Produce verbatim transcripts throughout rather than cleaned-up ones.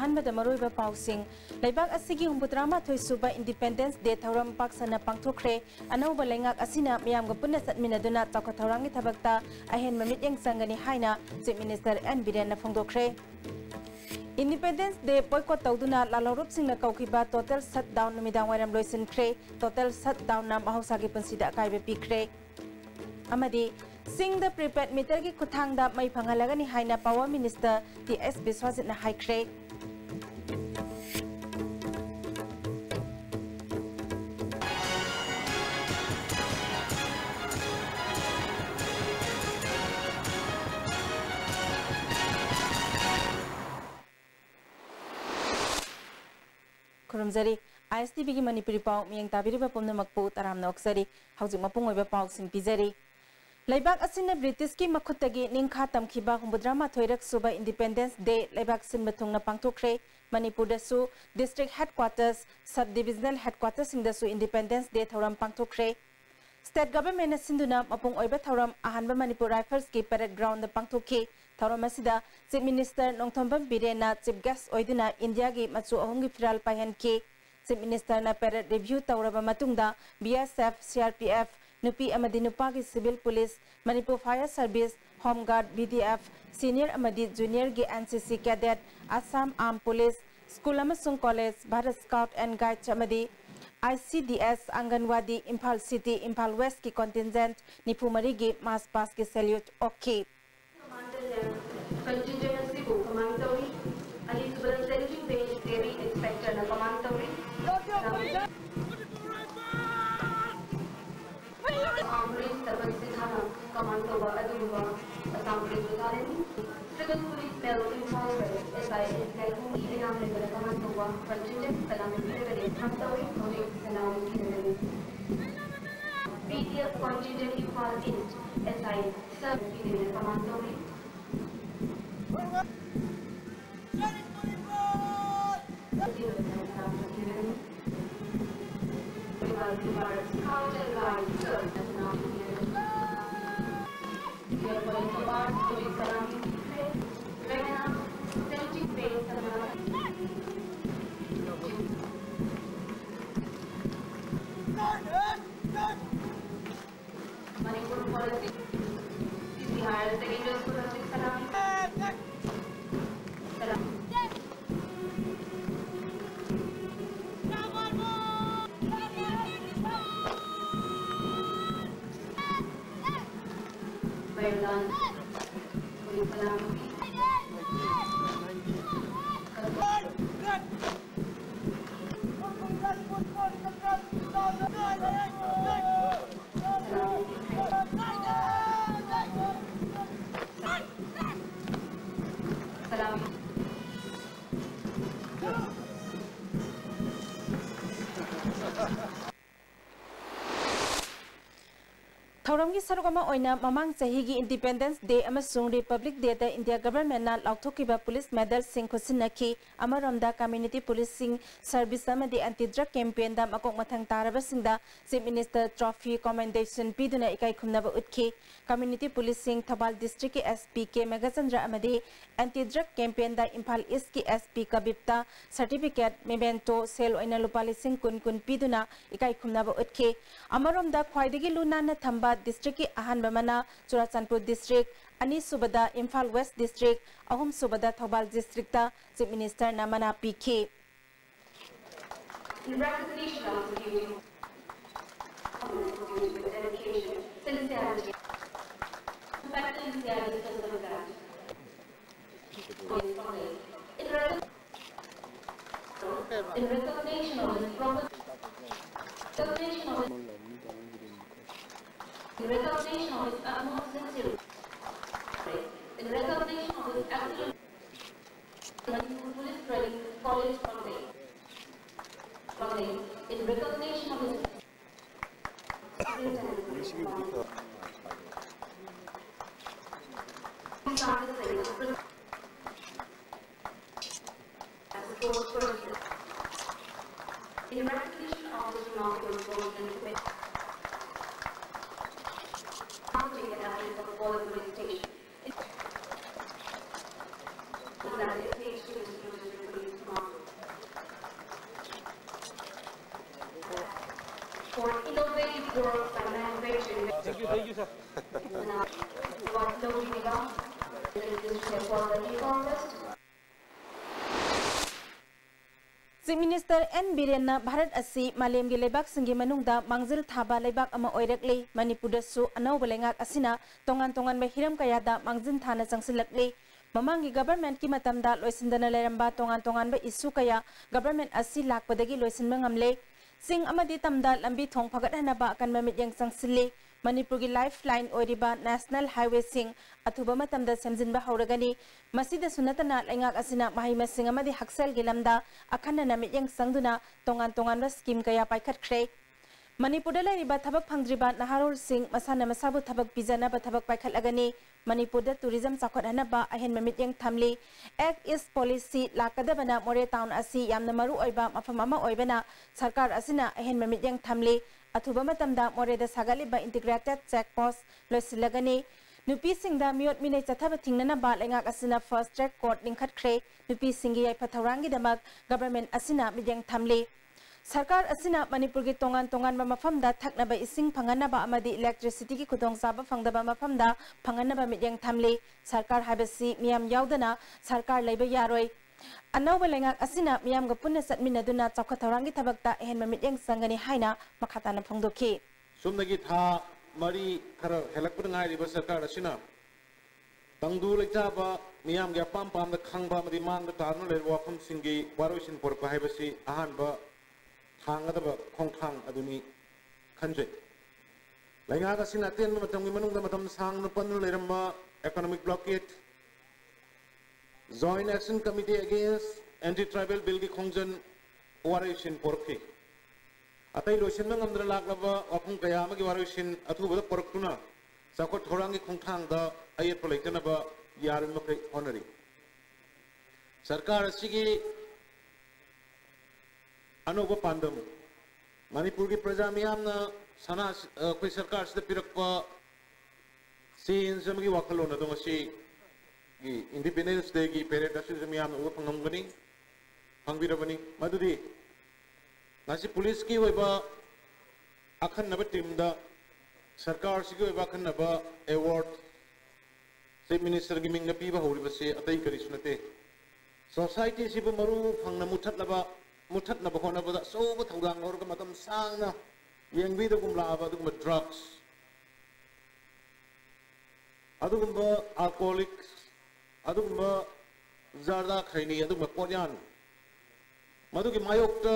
ꯑꯍꯥꯟꯕꯗ ꯃꯔꯨꯑꯣꯏꯕ ꯄꯥꯎꯁꯤꯡ꯫ ꯂꯩꯕꯥꯛ ꯑꯁꯤꯒꯤ ꯍꯨꯝꯐꯨꯇꯔꯥ ꯃꯥꯊꯣꯏ ꯁꯨꯕ Independence Day ꯊꯧꯔꯝ ꯄꯥꯛ ꯁꯟꯅ ꯄꯥꯡꯊꯣꯛꯈ꯭ꯔꯦ꯫ ꯑꯅꯧꯕ ꯂꯩꯉꯥꯛ ꯑꯁꯤꯅ ꯃꯤꯌꯥꯝꯒ ꯄꯨꯟꯅ ꯆꯠꯃꯤꯟꯅꯗꯨꯅ ꯆꯥꯎꯈꯠ ꯊꯧꯔꯥꯡꯒꯤ ꯊꯕꯛꯇ ꯑꯍꯦꯟꯕ ꯃꯤꯠꯌꯦꯡ ꯆꯪꯒꯅꯤ ꯍꯥꯏꯅ Chief Minister N ꯕꯤꯔꯦꯟꯅ ꯐꯣꯡꯗꯣꯛꯈ꯭ꯔꯦ꯫ Independence Day boycott ꯇꯧꯗꯨꯅ ꯂꯥꯜꯍꯧꯔꯨꯞꯁꯤꯡꯅ ꯀꯧꯈꯤꯕ total shutdown ꯅꯨꯃꯤꯗꯥꯡ ꯋꯥꯏꯔꯝ ꯂꯣꯏꯁꯤꯟꯈ꯭ꯔꯦ꯫ Total shutdownꯅ ꯃꯍꯧꯁꯥꯒꯤ ꯄꯨꯟꯁꯤꯗ ꯑꯀꯥꯏꯕ ꯄꯤꯈ꯭ꯔꯦ꯫ ꯑꯃꯗꯤ ꯆꯤꯡꯗ prepaid meterꯒꯤ ꯈꯨꯠꯊꯥꯡꯗ ꯃꯩ ꯐꯪꯍꯜꯂꯒꯅꯤ ꯍꯥꯏꯅ Power Minister ꯇꯤ ꯑꯦꯁ ꯕꯤꯁ꯭ꯋꯥꯖꯤꯠꯅ ꯍꯥꯏꯈ꯭ꯔꯦ꯫ ꯈꯨꯔꯨꯝꯖꯔꯤ꯫ ꯑꯥꯏ ꯑꯦꯁ ꯇꯤ ꯚꯤꯒꯤ ꯃꯅꯤꯄꯨꯔꯤ ꯄꯥꯎ ꯃꯤꯠꯌꯦꯡ ꯇꯥꯕꯤꯔꯤꯕ ꯄꯨꯝꯅꯃꯛꯄꯨ ꯇꯔꯥꯝꯅ ꯑꯣꯛꯆꯔꯤ꯫ ꯍꯧꯖꯤꯛ ꯃꯄꯨꯡ ꯑꯣꯏꯕ ꯄꯥꯎꯁꯤꯡ ꯄꯤꯖꯔꯤ꯫ ꯂꯩꯕꯥꯛ ꯑꯁꯤꯅ ꯕ꯭ꯔꯤꯇꯤꯁꯀꯤ ꯃꯈꯨꯠꯇꯒꯤ ꯅꯤꯡꯈꯥ ꯇꯝꯈꯤꯕ ꯍꯨꯝꯐꯨꯇꯔꯥ ꯃꯥꯊꯣꯏꯔꯛ ꯁꯨꯕ Independence Day ꯂꯩꯕꯥꯛ ꯁꯤꯟꯕ ꯊꯨꯡꯅ ꯄꯥꯡꯊꯣꯛꯈ꯭ꯔꯦ꯫ ꯃꯅꯤꯄꯨꯔꯗꯁꯨ district headquarters, sub divisional headquartersꯁꯤꯡꯗꯁꯨ Independence Day ꯊꯧꯔꯝ ꯄꯥꯡꯊꯣꯛꯈ꯭ꯔꯦ꯫ State governmentꯅ ꯁꯤꯟꯗꯨꯅ ꯃꯄꯨꯡ ꯑꯣꯏꯕ ꯊꯧꯔꯝ ꯑꯍꯥꯟꯕ ꯃꯅꯤꯄꯨꯔ Riflesꯀꯤ parade groundꯗ ꯄꯥꯡꯊꯣꯛꯈꯤ꯫ ꯊꯧꯔꯝ ꯑꯁꯤꯗ Chief Minister Nongthombam ꯕꯤꯔꯦꯟꯅ chief guest ꯑꯣꯏꯗꯨꯅ ꯏꯟꯗꯤꯌꯥꯒꯤ ꯃꯆꯨ ꯑꯍꯨꯝꯒꯤ ꯐꯤꯔꯥꯜ ꯄꯥꯏꯍꯟꯈꯤ꯫ Chief Ministerꯅ parade review ꯇꯧꯔꯕ ꯃꯇꯨꯡꯗ B S F, C R P F, ꯅꯨꯄꯤ ꯑꯃꯗꯤ ꯅꯨꯄꯥꯒꯤ civil police, Manipur Fire Service, Home Guard, B D F, senior ꯑꯃꯗꯤ juniorꯒꯤ N C C cadet, Assam Armed Police, school ꯑꯃꯁꯨꯡ college, Bharat Scout and Guides ꯑꯃꯗꯤ I C D S, Anganwadi, Imphal City, Imphal Westꯀꯤ contingent ꯅꯤꯐꯨ ꯃꯔꯤꯒꯤ march pastꯀꯤ salute ꯑꯣꯛꯈꯤ꯫ Contingent ꯑꯁꯤꯕꯨ command ꯇꯧꯔꯤ꯫ ꯑꯅꯤꯁꯨꯕꯗ saluting page Navy Inspectorꯅ command ꯇꯧꯔꯤ꯫ Assam Police double ꯁꯤꯊꯥꯅ command ꯇꯧꯕ ꯑꯗꯨꯒꯨꯝꯕ Assam Police ꯕꯦꯇꯥꯂꯤꯌꯟ꯫ Civil Police Male Imphal West, S I S ꯂꯩꯈꯣꯝꯒꯤ ꯏꯔꯥꯡ ꯂꯩꯕꯗ command ꯇꯧꯕ contingent ꯁꯅꯥꯃꯍꯤ ꯂꯩꯕꯗ command ꯇꯧꯏ꯫ ꯍꯧꯖꯤꯛ ꯁꯅꯥꯃꯍꯤ ꯂꯩꯕꯗ P D F contingent Imphal East, S I Sir ꯄꯤꯗꯨꯅ command ꯇꯧꯔꯤ꯫ Quality. Sisi Higher Secondary School, Salam. Salam. Well done. Salam. ꯊꯧꯔꯝꯒꯤ ꯁꯔꯨꯛ ꯑꯃ ꯑꯣꯏꯅ ꯃꯃꯥꯡ ꯆꯍꯤꯒꯤ Independence Day ꯑꯃꯁꯨꯡ Republic Day ꯗ India Government ꯅ ꯂꯥꯎꯊꯣꯛꯈꯤꯕ police medal ꯁꯤꯡ ꯈꯨꯠꯁꯤꯟꯅꯈꯤ꯫ ꯑꯃꯔꯣꯝꯗ, community policing service ꯑꯃꯗꯤ anti drug campaign ꯗ ꯃꯀꯣꯛ ꯃꯊꯪ ꯇꯥꯔꯕꯁꯤꯡꯗ Chief Minister trophy commendation ꯄꯤꯗꯨꯅ ꯏꯀꯥꯏ ꯈꯨꯝꯅꯕ ꯎꯠꯈꯤ꯫ Community policing ꯊꯧꯕꯥꯜ district ꯀꯤ S P K ꯃꯦꯘꯆꯟꯗ꯭ꯔ ꯑꯃꯗꯤ anti drug campaign ꯗ ꯏꯝꯐꯥꯜ East ꯀꯤ S P ꯀꯕꯤꯞꯇ certificate, memento, ꯁꯦꯜ ꯑꯣꯏꯅ ꯂꯨꯄꯥ ꯂꯤꯁꯤꯡ ꯀꯨꯟ ꯀꯨꯟ ꯄꯤꯗꯨꯅ ꯏꯀꯥꯏ ꯈꯨꯝꯅꯕ ꯎꯠꯈꯤ꯫ ꯑꯃꯔꯣꯝꯗ, ꯈ꯭ꯋꯥꯏꯗꯒꯤ ꯂꯨ ꯅꯥꯟꯅ ꯊꯝꯕ district ꯀꯤ ꯑꯍꯥꯟꯕ ꯃꯅꯥ ꯆꯨꯔꯥꯆꯥꯟꯄꯨꯔ district, ꯑꯅꯤꯁꯨꯕꯗ ꯏꯝꯐꯥꯜ West district, ꯑꯍꯨꯝꯁꯨꯕꯗ ꯊꯧꯕꯥꯜ district ꯇ Chief Minister ꯅ ꯃꯅꯥ ꯄꯤꯈꯤ꯫ In recognition of the duty, with dedication, sincerity, respect and sincerity, in rec-, in recognition of his proper, recognition of his, in recognition of his utmost sincerity, in recognition of his excellent Police Training College, Mumbai, Mumbai, in recognition of his in recognition of his remarkable performance and commitment. Police Station. For innovative work by men Thank you, thank you, sir. Chief Minister N Birenna Bharat ꯑꯁꯤ ꯃꯥꯂꯦꯝꯒꯤ ꯂꯩꯕꯥꯛꯁꯤꯡꯒꯤ ꯃꯅꯨꯡꯗ ꯃꯥꯡꯖꯤꯜ ꯊꯥꯕ ꯂꯩꯕꯥꯛ ꯑꯃ ꯑꯣꯏꯔꯛꯂꯤ꯫ ꯃꯅꯤꯄꯨꯔꯗꯁꯨ ꯑꯅꯧꯕ ꯂꯩꯉꯥꯛ ꯑꯁꯤꯅ ꯇꯣꯉꯥꯟ ꯇꯣꯉꯥꯟꯕ ꯍꯤꯔꯝ ꯀꯌꯥꯗ ꯃꯥꯡꯖꯤꯜ ꯊꯥꯅ ꯆꯪꯁꯤꯜꯂꯛꯂꯤ꯫ ꯃꯃꯥꯡꯒꯤ governmentꯀꯤ ꯃꯇꯝꯗ ꯂꯣꯏꯁꯤꯟꯗꯅ ꯂꯩꯔꯝꯕ ꯇꯣꯉꯥꯟ ꯇꯣꯉꯥꯟꯕ issue ꯀꯌꯥ government ꯑꯁꯤ ꯂꯥꯛꯄꯗꯒꯤ ꯂꯣꯏꯁꯤꯟꯕ ꯉꯝꯂꯦ꯫ ꯆꯤꯡ ꯑꯃꯗꯤ ꯇꯝꯗ ꯂꯝꯕꯤ ꯊꯣꯡ ꯐꯒꯠꯍꯟꯅꯕ ꯑꯀꯟꯕ ꯃꯤꯠꯌꯦꯡ ꯆꯪꯁꯤꯜꯂꯤ꯫ ꯃꯅꯤꯄꯨꯔꯒꯤ lifeline ꯑꯣꯏꯔꯤꯕ national highwayꯁꯤꯡ ꯑꯊꯨꯕ ꯃꯇꯝꯗ ꯁꯦꯝꯖꯤꯟꯕ ꯍꯧꯔꯒꯅꯤ꯫ ꯃꯁꯤꯗꯁꯨ ꯅꯠꯇꯅ ꯂꯩꯉꯥꯛ ꯑꯁꯤꯅ ꯃꯍꯩ ꯃꯁꯤꯡ ꯑꯃꯗꯤ ꯍꯛꯁꯦꯜꯒꯤ ꯂꯝꯗ ꯑꯈꯟꯅꯅ ꯃꯤꯠꯌꯦꯡ ꯆꯪꯗꯨꯅ ꯇꯣꯉꯥꯟ ꯇꯣꯉꯥꯟꯕ scheme ꯀꯌꯥ ꯄꯥꯏꯈꯠꯈ꯭ꯔꯦ꯫ ꯃꯅꯤꯄꯨꯔꯗ ꯂꯩꯔꯤꯕ ꯊꯕꯛ ꯐꯪꯗ꯭ꯔꯤꯕ ꯅꯍꯥꯔꯣꯜꯁꯤꯡ ꯃꯁꯥꯅ ꯃꯁꯥꯕꯨ ꯊꯕꯛ ꯄꯤꯖꯅꯕ ꯊꯕꯛ ꯄꯥꯏꯈꯠꯂꯒꯅꯤ꯫ ꯃꯅꯤꯄꯨꯔꯗ tourism ꯆꯥꯎꯈꯠꯍꯟꯅꯕ ꯑꯍꯦꯟꯕ ꯃꯤꯠꯌꯦꯡ ꯊꯝꯂꯤ꯫ Act East Policy ꯂꯥꯛꯀꯗꯕꯅ ꯃꯣꯔꯦ town ꯑꯁꯤ ꯌꯥꯝꯅ ꯃꯔꯨ ꯑꯣꯏꯕ ꯃꯐꯝ ꯑꯃ ꯑꯣꯏꯕꯅ ꯁꯔꯀꯥꯔ ꯑꯁꯤꯅ ꯑꯍꯦꯟꯕ ꯃꯤꯠꯌꯦꯡ ꯊꯝꯂꯤ꯫ ꯑꯊꯨꯕ ꯃꯇꯝꯗ ꯃꯣꯔꯦꯗ ꯁꯥꯒꯠꯂꯤꯕ integrated check post ꯂꯣꯏꯁꯤꯜꯂꯒꯅꯤ꯫ ꯅꯨꯄꯤꯁꯤꯡꯗ ꯃꯤꯑꯣꯠ ꯃꯤꯅꯩ ꯆꯠꯊꯕ ꯊꯤꯡꯅꯅꯕ ꯂꯩꯉꯥꯛ ꯑꯁꯤꯅ fast track court ꯂꯤꯡꯈꯠꯈ꯭ꯔꯦ꯫ ꯅꯨꯄꯤꯁꯤꯡꯒꯤ ꯌꯥꯏꯐ ꯊꯧꯔꯥꯡꯒꯤꯗꯃꯛ government ꯑꯁꯤꯅ ꯃꯤꯠꯌꯦꯡ ꯊꯝꯂꯤ꯫ ꯁꯔꯀꯥꯔ ꯑꯁꯤꯅ ꯃꯅꯤꯄꯨꯔꯒꯤ ꯇꯣꯉꯥꯟ ꯇꯣꯉꯥꯟꯕ ꯃꯐꯝꯗ ꯊꯛꯅꯕ ꯏꯁꯤꯡ ꯐꯪꯍꯟꯅꯕ ꯑꯃꯗꯤ electricityꯒꯤ ꯈꯨꯗꯣꯡꯆꯥꯕ ꯐꯪꯗꯕ ꯃꯐꯝꯗ ꯐꯪꯍꯟꯅꯕ ꯃꯤꯠꯌꯦꯡ ꯊꯝꯂꯤ꯫ ꯁꯔꯀꯥꯔ ꯍꯥꯏꯕꯁꯤ ꯃꯤꯌꯥꯝ ꯌꯥꯎꯗꯅ ꯁꯔꯀꯥꯔ ꯂꯩꯕ ꯌꯥꯔꯣꯏ꯫ ꯑꯅꯧꯕ ꯂꯩꯉꯥꯛ ꯑꯁꯤꯅ ꯃꯤꯌꯥꯝꯒ ꯄꯨꯟꯅ ꯆꯠꯃꯤꯟꯅꯗꯨꯅ ꯆꯥꯎꯈꯠ ꯊꯧꯔꯥꯡꯒꯤ ꯊꯕꯛꯇ ꯑꯍꯦꯟꯕ ꯃꯤꯠꯌꯦꯡ ꯆꯪꯒꯅꯤ ꯍꯥꯏꯅ ꯃꯈꯥ ꯇꯥꯅ ꯐꯣꯡꯗꯣꯛꯈꯤ꯫ ꯁꯣꯝꯗꯒꯤ ꯊꯥ ꯃꯔꯤ ꯈꯔ ꯍꯦꯜꯂꯛꯄꯗ ꯉꯥꯏꯔꯤꯕ ꯁꯔꯀꯥꯔ ꯑꯁꯤꯅ ꯇꯪꯗꯨ ꯂꯩꯇꯥꯕ, ꯃꯤꯌꯥꯝꯒꯤ ꯑꯄꯥꯝ ꯄꯥꯝꯗ ꯈꯪꯕ ꯑꯃꯗꯤ ꯃꯥꯡꯗ ꯇꯥꯗꯨꯅ ꯂꯩꯔꯕ ꯋꯥꯐꯝꯁꯤꯡꯒꯤ ꯋꯥꯔꯣꯏꯁꯤꯟ ꯄꯨꯔꯛꯄ ꯍꯥꯏꯕꯁꯤ ꯑꯍꯥꯟꯕ ꯊꯥꯡꯒꯗꯕ ꯈꯣꯡꯊꯥꯡ ꯑꯗꯨꯅꯤ ꯈꯟꯖꯩ꯫ ꯂꯩꯉꯥꯛ ꯑꯁꯤꯅ ꯑꯇꯦꯟꯕ ꯃꯇꯝꯒꯤ ꯃꯅꯨꯡꯗ ꯃꯇꯝ ꯁꯥꯡꯅ ꯄꯟꯗꯨꯅ ꯂꯩꯔꯝꯕ economic blockade, Joint Action Committee against Anti Tribal Billꯒꯤ ꯈꯣꯡꯖꯪ ꯋꯥꯔꯣꯏꯁꯤꯟ ꯄꯨꯔꯛꯈꯤ꯫ ꯑꯇꯩ ꯂꯣꯏꯁꯤꯟꯕ ꯉꯝꯗꯅ ꯂꯥꯛꯂꯕ ꯋꯥꯐꯝ ꯀꯌꯥ ꯑꯃꯒꯤ ꯋꯥꯔꯣꯏꯁꯤꯟ ꯑꯊꯨꯕꯗ ꯄꯨꯔꯛꯇꯨꯅ ꯆꯥꯎꯈꯠ ꯊꯧꯔꯥꯡꯒꯤ ꯈꯣꯡꯊꯥꯡꯗ ꯑꯌꯦꯠꯄ ꯂꯩꯇꯅꯕ ꯌꯥꯔꯤꯕꯃꯈꯩ ꯍꯣꯠꯅꯔꯤ꯫ ꯁꯔꯀꯥꯔ ꯑꯁꯤꯒꯤ ꯑꯅꯧꯕ ꯄꯥꯟꯗꯝ, ꯃꯅꯤꯄꯨꯔꯒꯤ ꯄ꯭ꯔꯖꯥ ꯃꯤꯌꯥꯝꯅ ꯁꯅꯥ, ꯑꯩꯈꯣꯏ ꯁꯔꯀꯥꯔꯁꯤꯗ ꯄꯤꯔꯛꯄ change ꯑꯃꯒꯤ ꯋꯥꯈꯜꯂꯣꯟ ꯑꯗꯣ ꯉꯁꯤꯒꯤ Independence Dayꯒꯤ parade ꯑꯁꯤꯗꯁꯨ ꯃꯤꯌꯥꯝꯅ ꯎꯕ ꯐꯪꯉꯝꯒꯅꯤ, ꯐꯪꯕꯤꯔꯕꯅꯤ꯫ ꯃꯗꯨꯗꯤ ꯉꯁꯤ ꯄꯨꯂꯤꯁꯀꯤ ꯑꯣꯏꯕ ꯑꯈꯟꯅꯕ teamꯗ ꯁꯔꯀꯥꯔꯁꯤꯒꯤ ꯑꯣꯏꯕ ꯑꯈꯟꯅꯕ ꯑꯦꯋꯥꯔꯗ ꯆꯤꯐ ꯃꯤꯅꯤꯁꯇꯔꯒꯤ ꯃꯤꯡꯗ ꯄꯤꯕ ꯍꯧꯔꯤꯕꯁꯤ ꯑꯇꯩ ꯀꯔꯤꯁꯨ ꯅꯠꯇꯦ꯫ ꯁꯣꯁꯥꯏꯇꯤꯁꯤꯕꯨ ꯃꯔꯨ ꯐꯪꯅ ꯃꯨꯠꯊꯠꯂꯕ, ꯃꯨꯠꯊꯠꯅꯕ ꯍꯣꯠꯅꯕꯗ ꯑꯆꯧꯕ ꯊꯧꯗꯥꯡ ꯂꯧꯔꯒ ꯃꯇꯝ ꯁꯥꯡꯅ ꯌꯦꯡꯕꯤꯗꯒꯨꯝ ꯂꯥꯛꯑꯕ ꯑꯗꯨꯒꯨꯝꯕ ꯗ꯭ꯔꯒꯁ, ꯑꯗꯨꯒꯨꯝꯕ ꯑꯜꯀꯣꯍꯣꯂꯤꯛ, ꯑꯗꯨꯒꯨꯝꯕ ꯖꯔꯗꯥ ꯈꯩꯅꯤ, ꯑꯗꯨꯒꯨꯝꯕ ꯄꯣꯠꯌꯥꯟ, ꯃꯗꯨꯒꯤ ꯃꯥꯌꯣꯛꯇ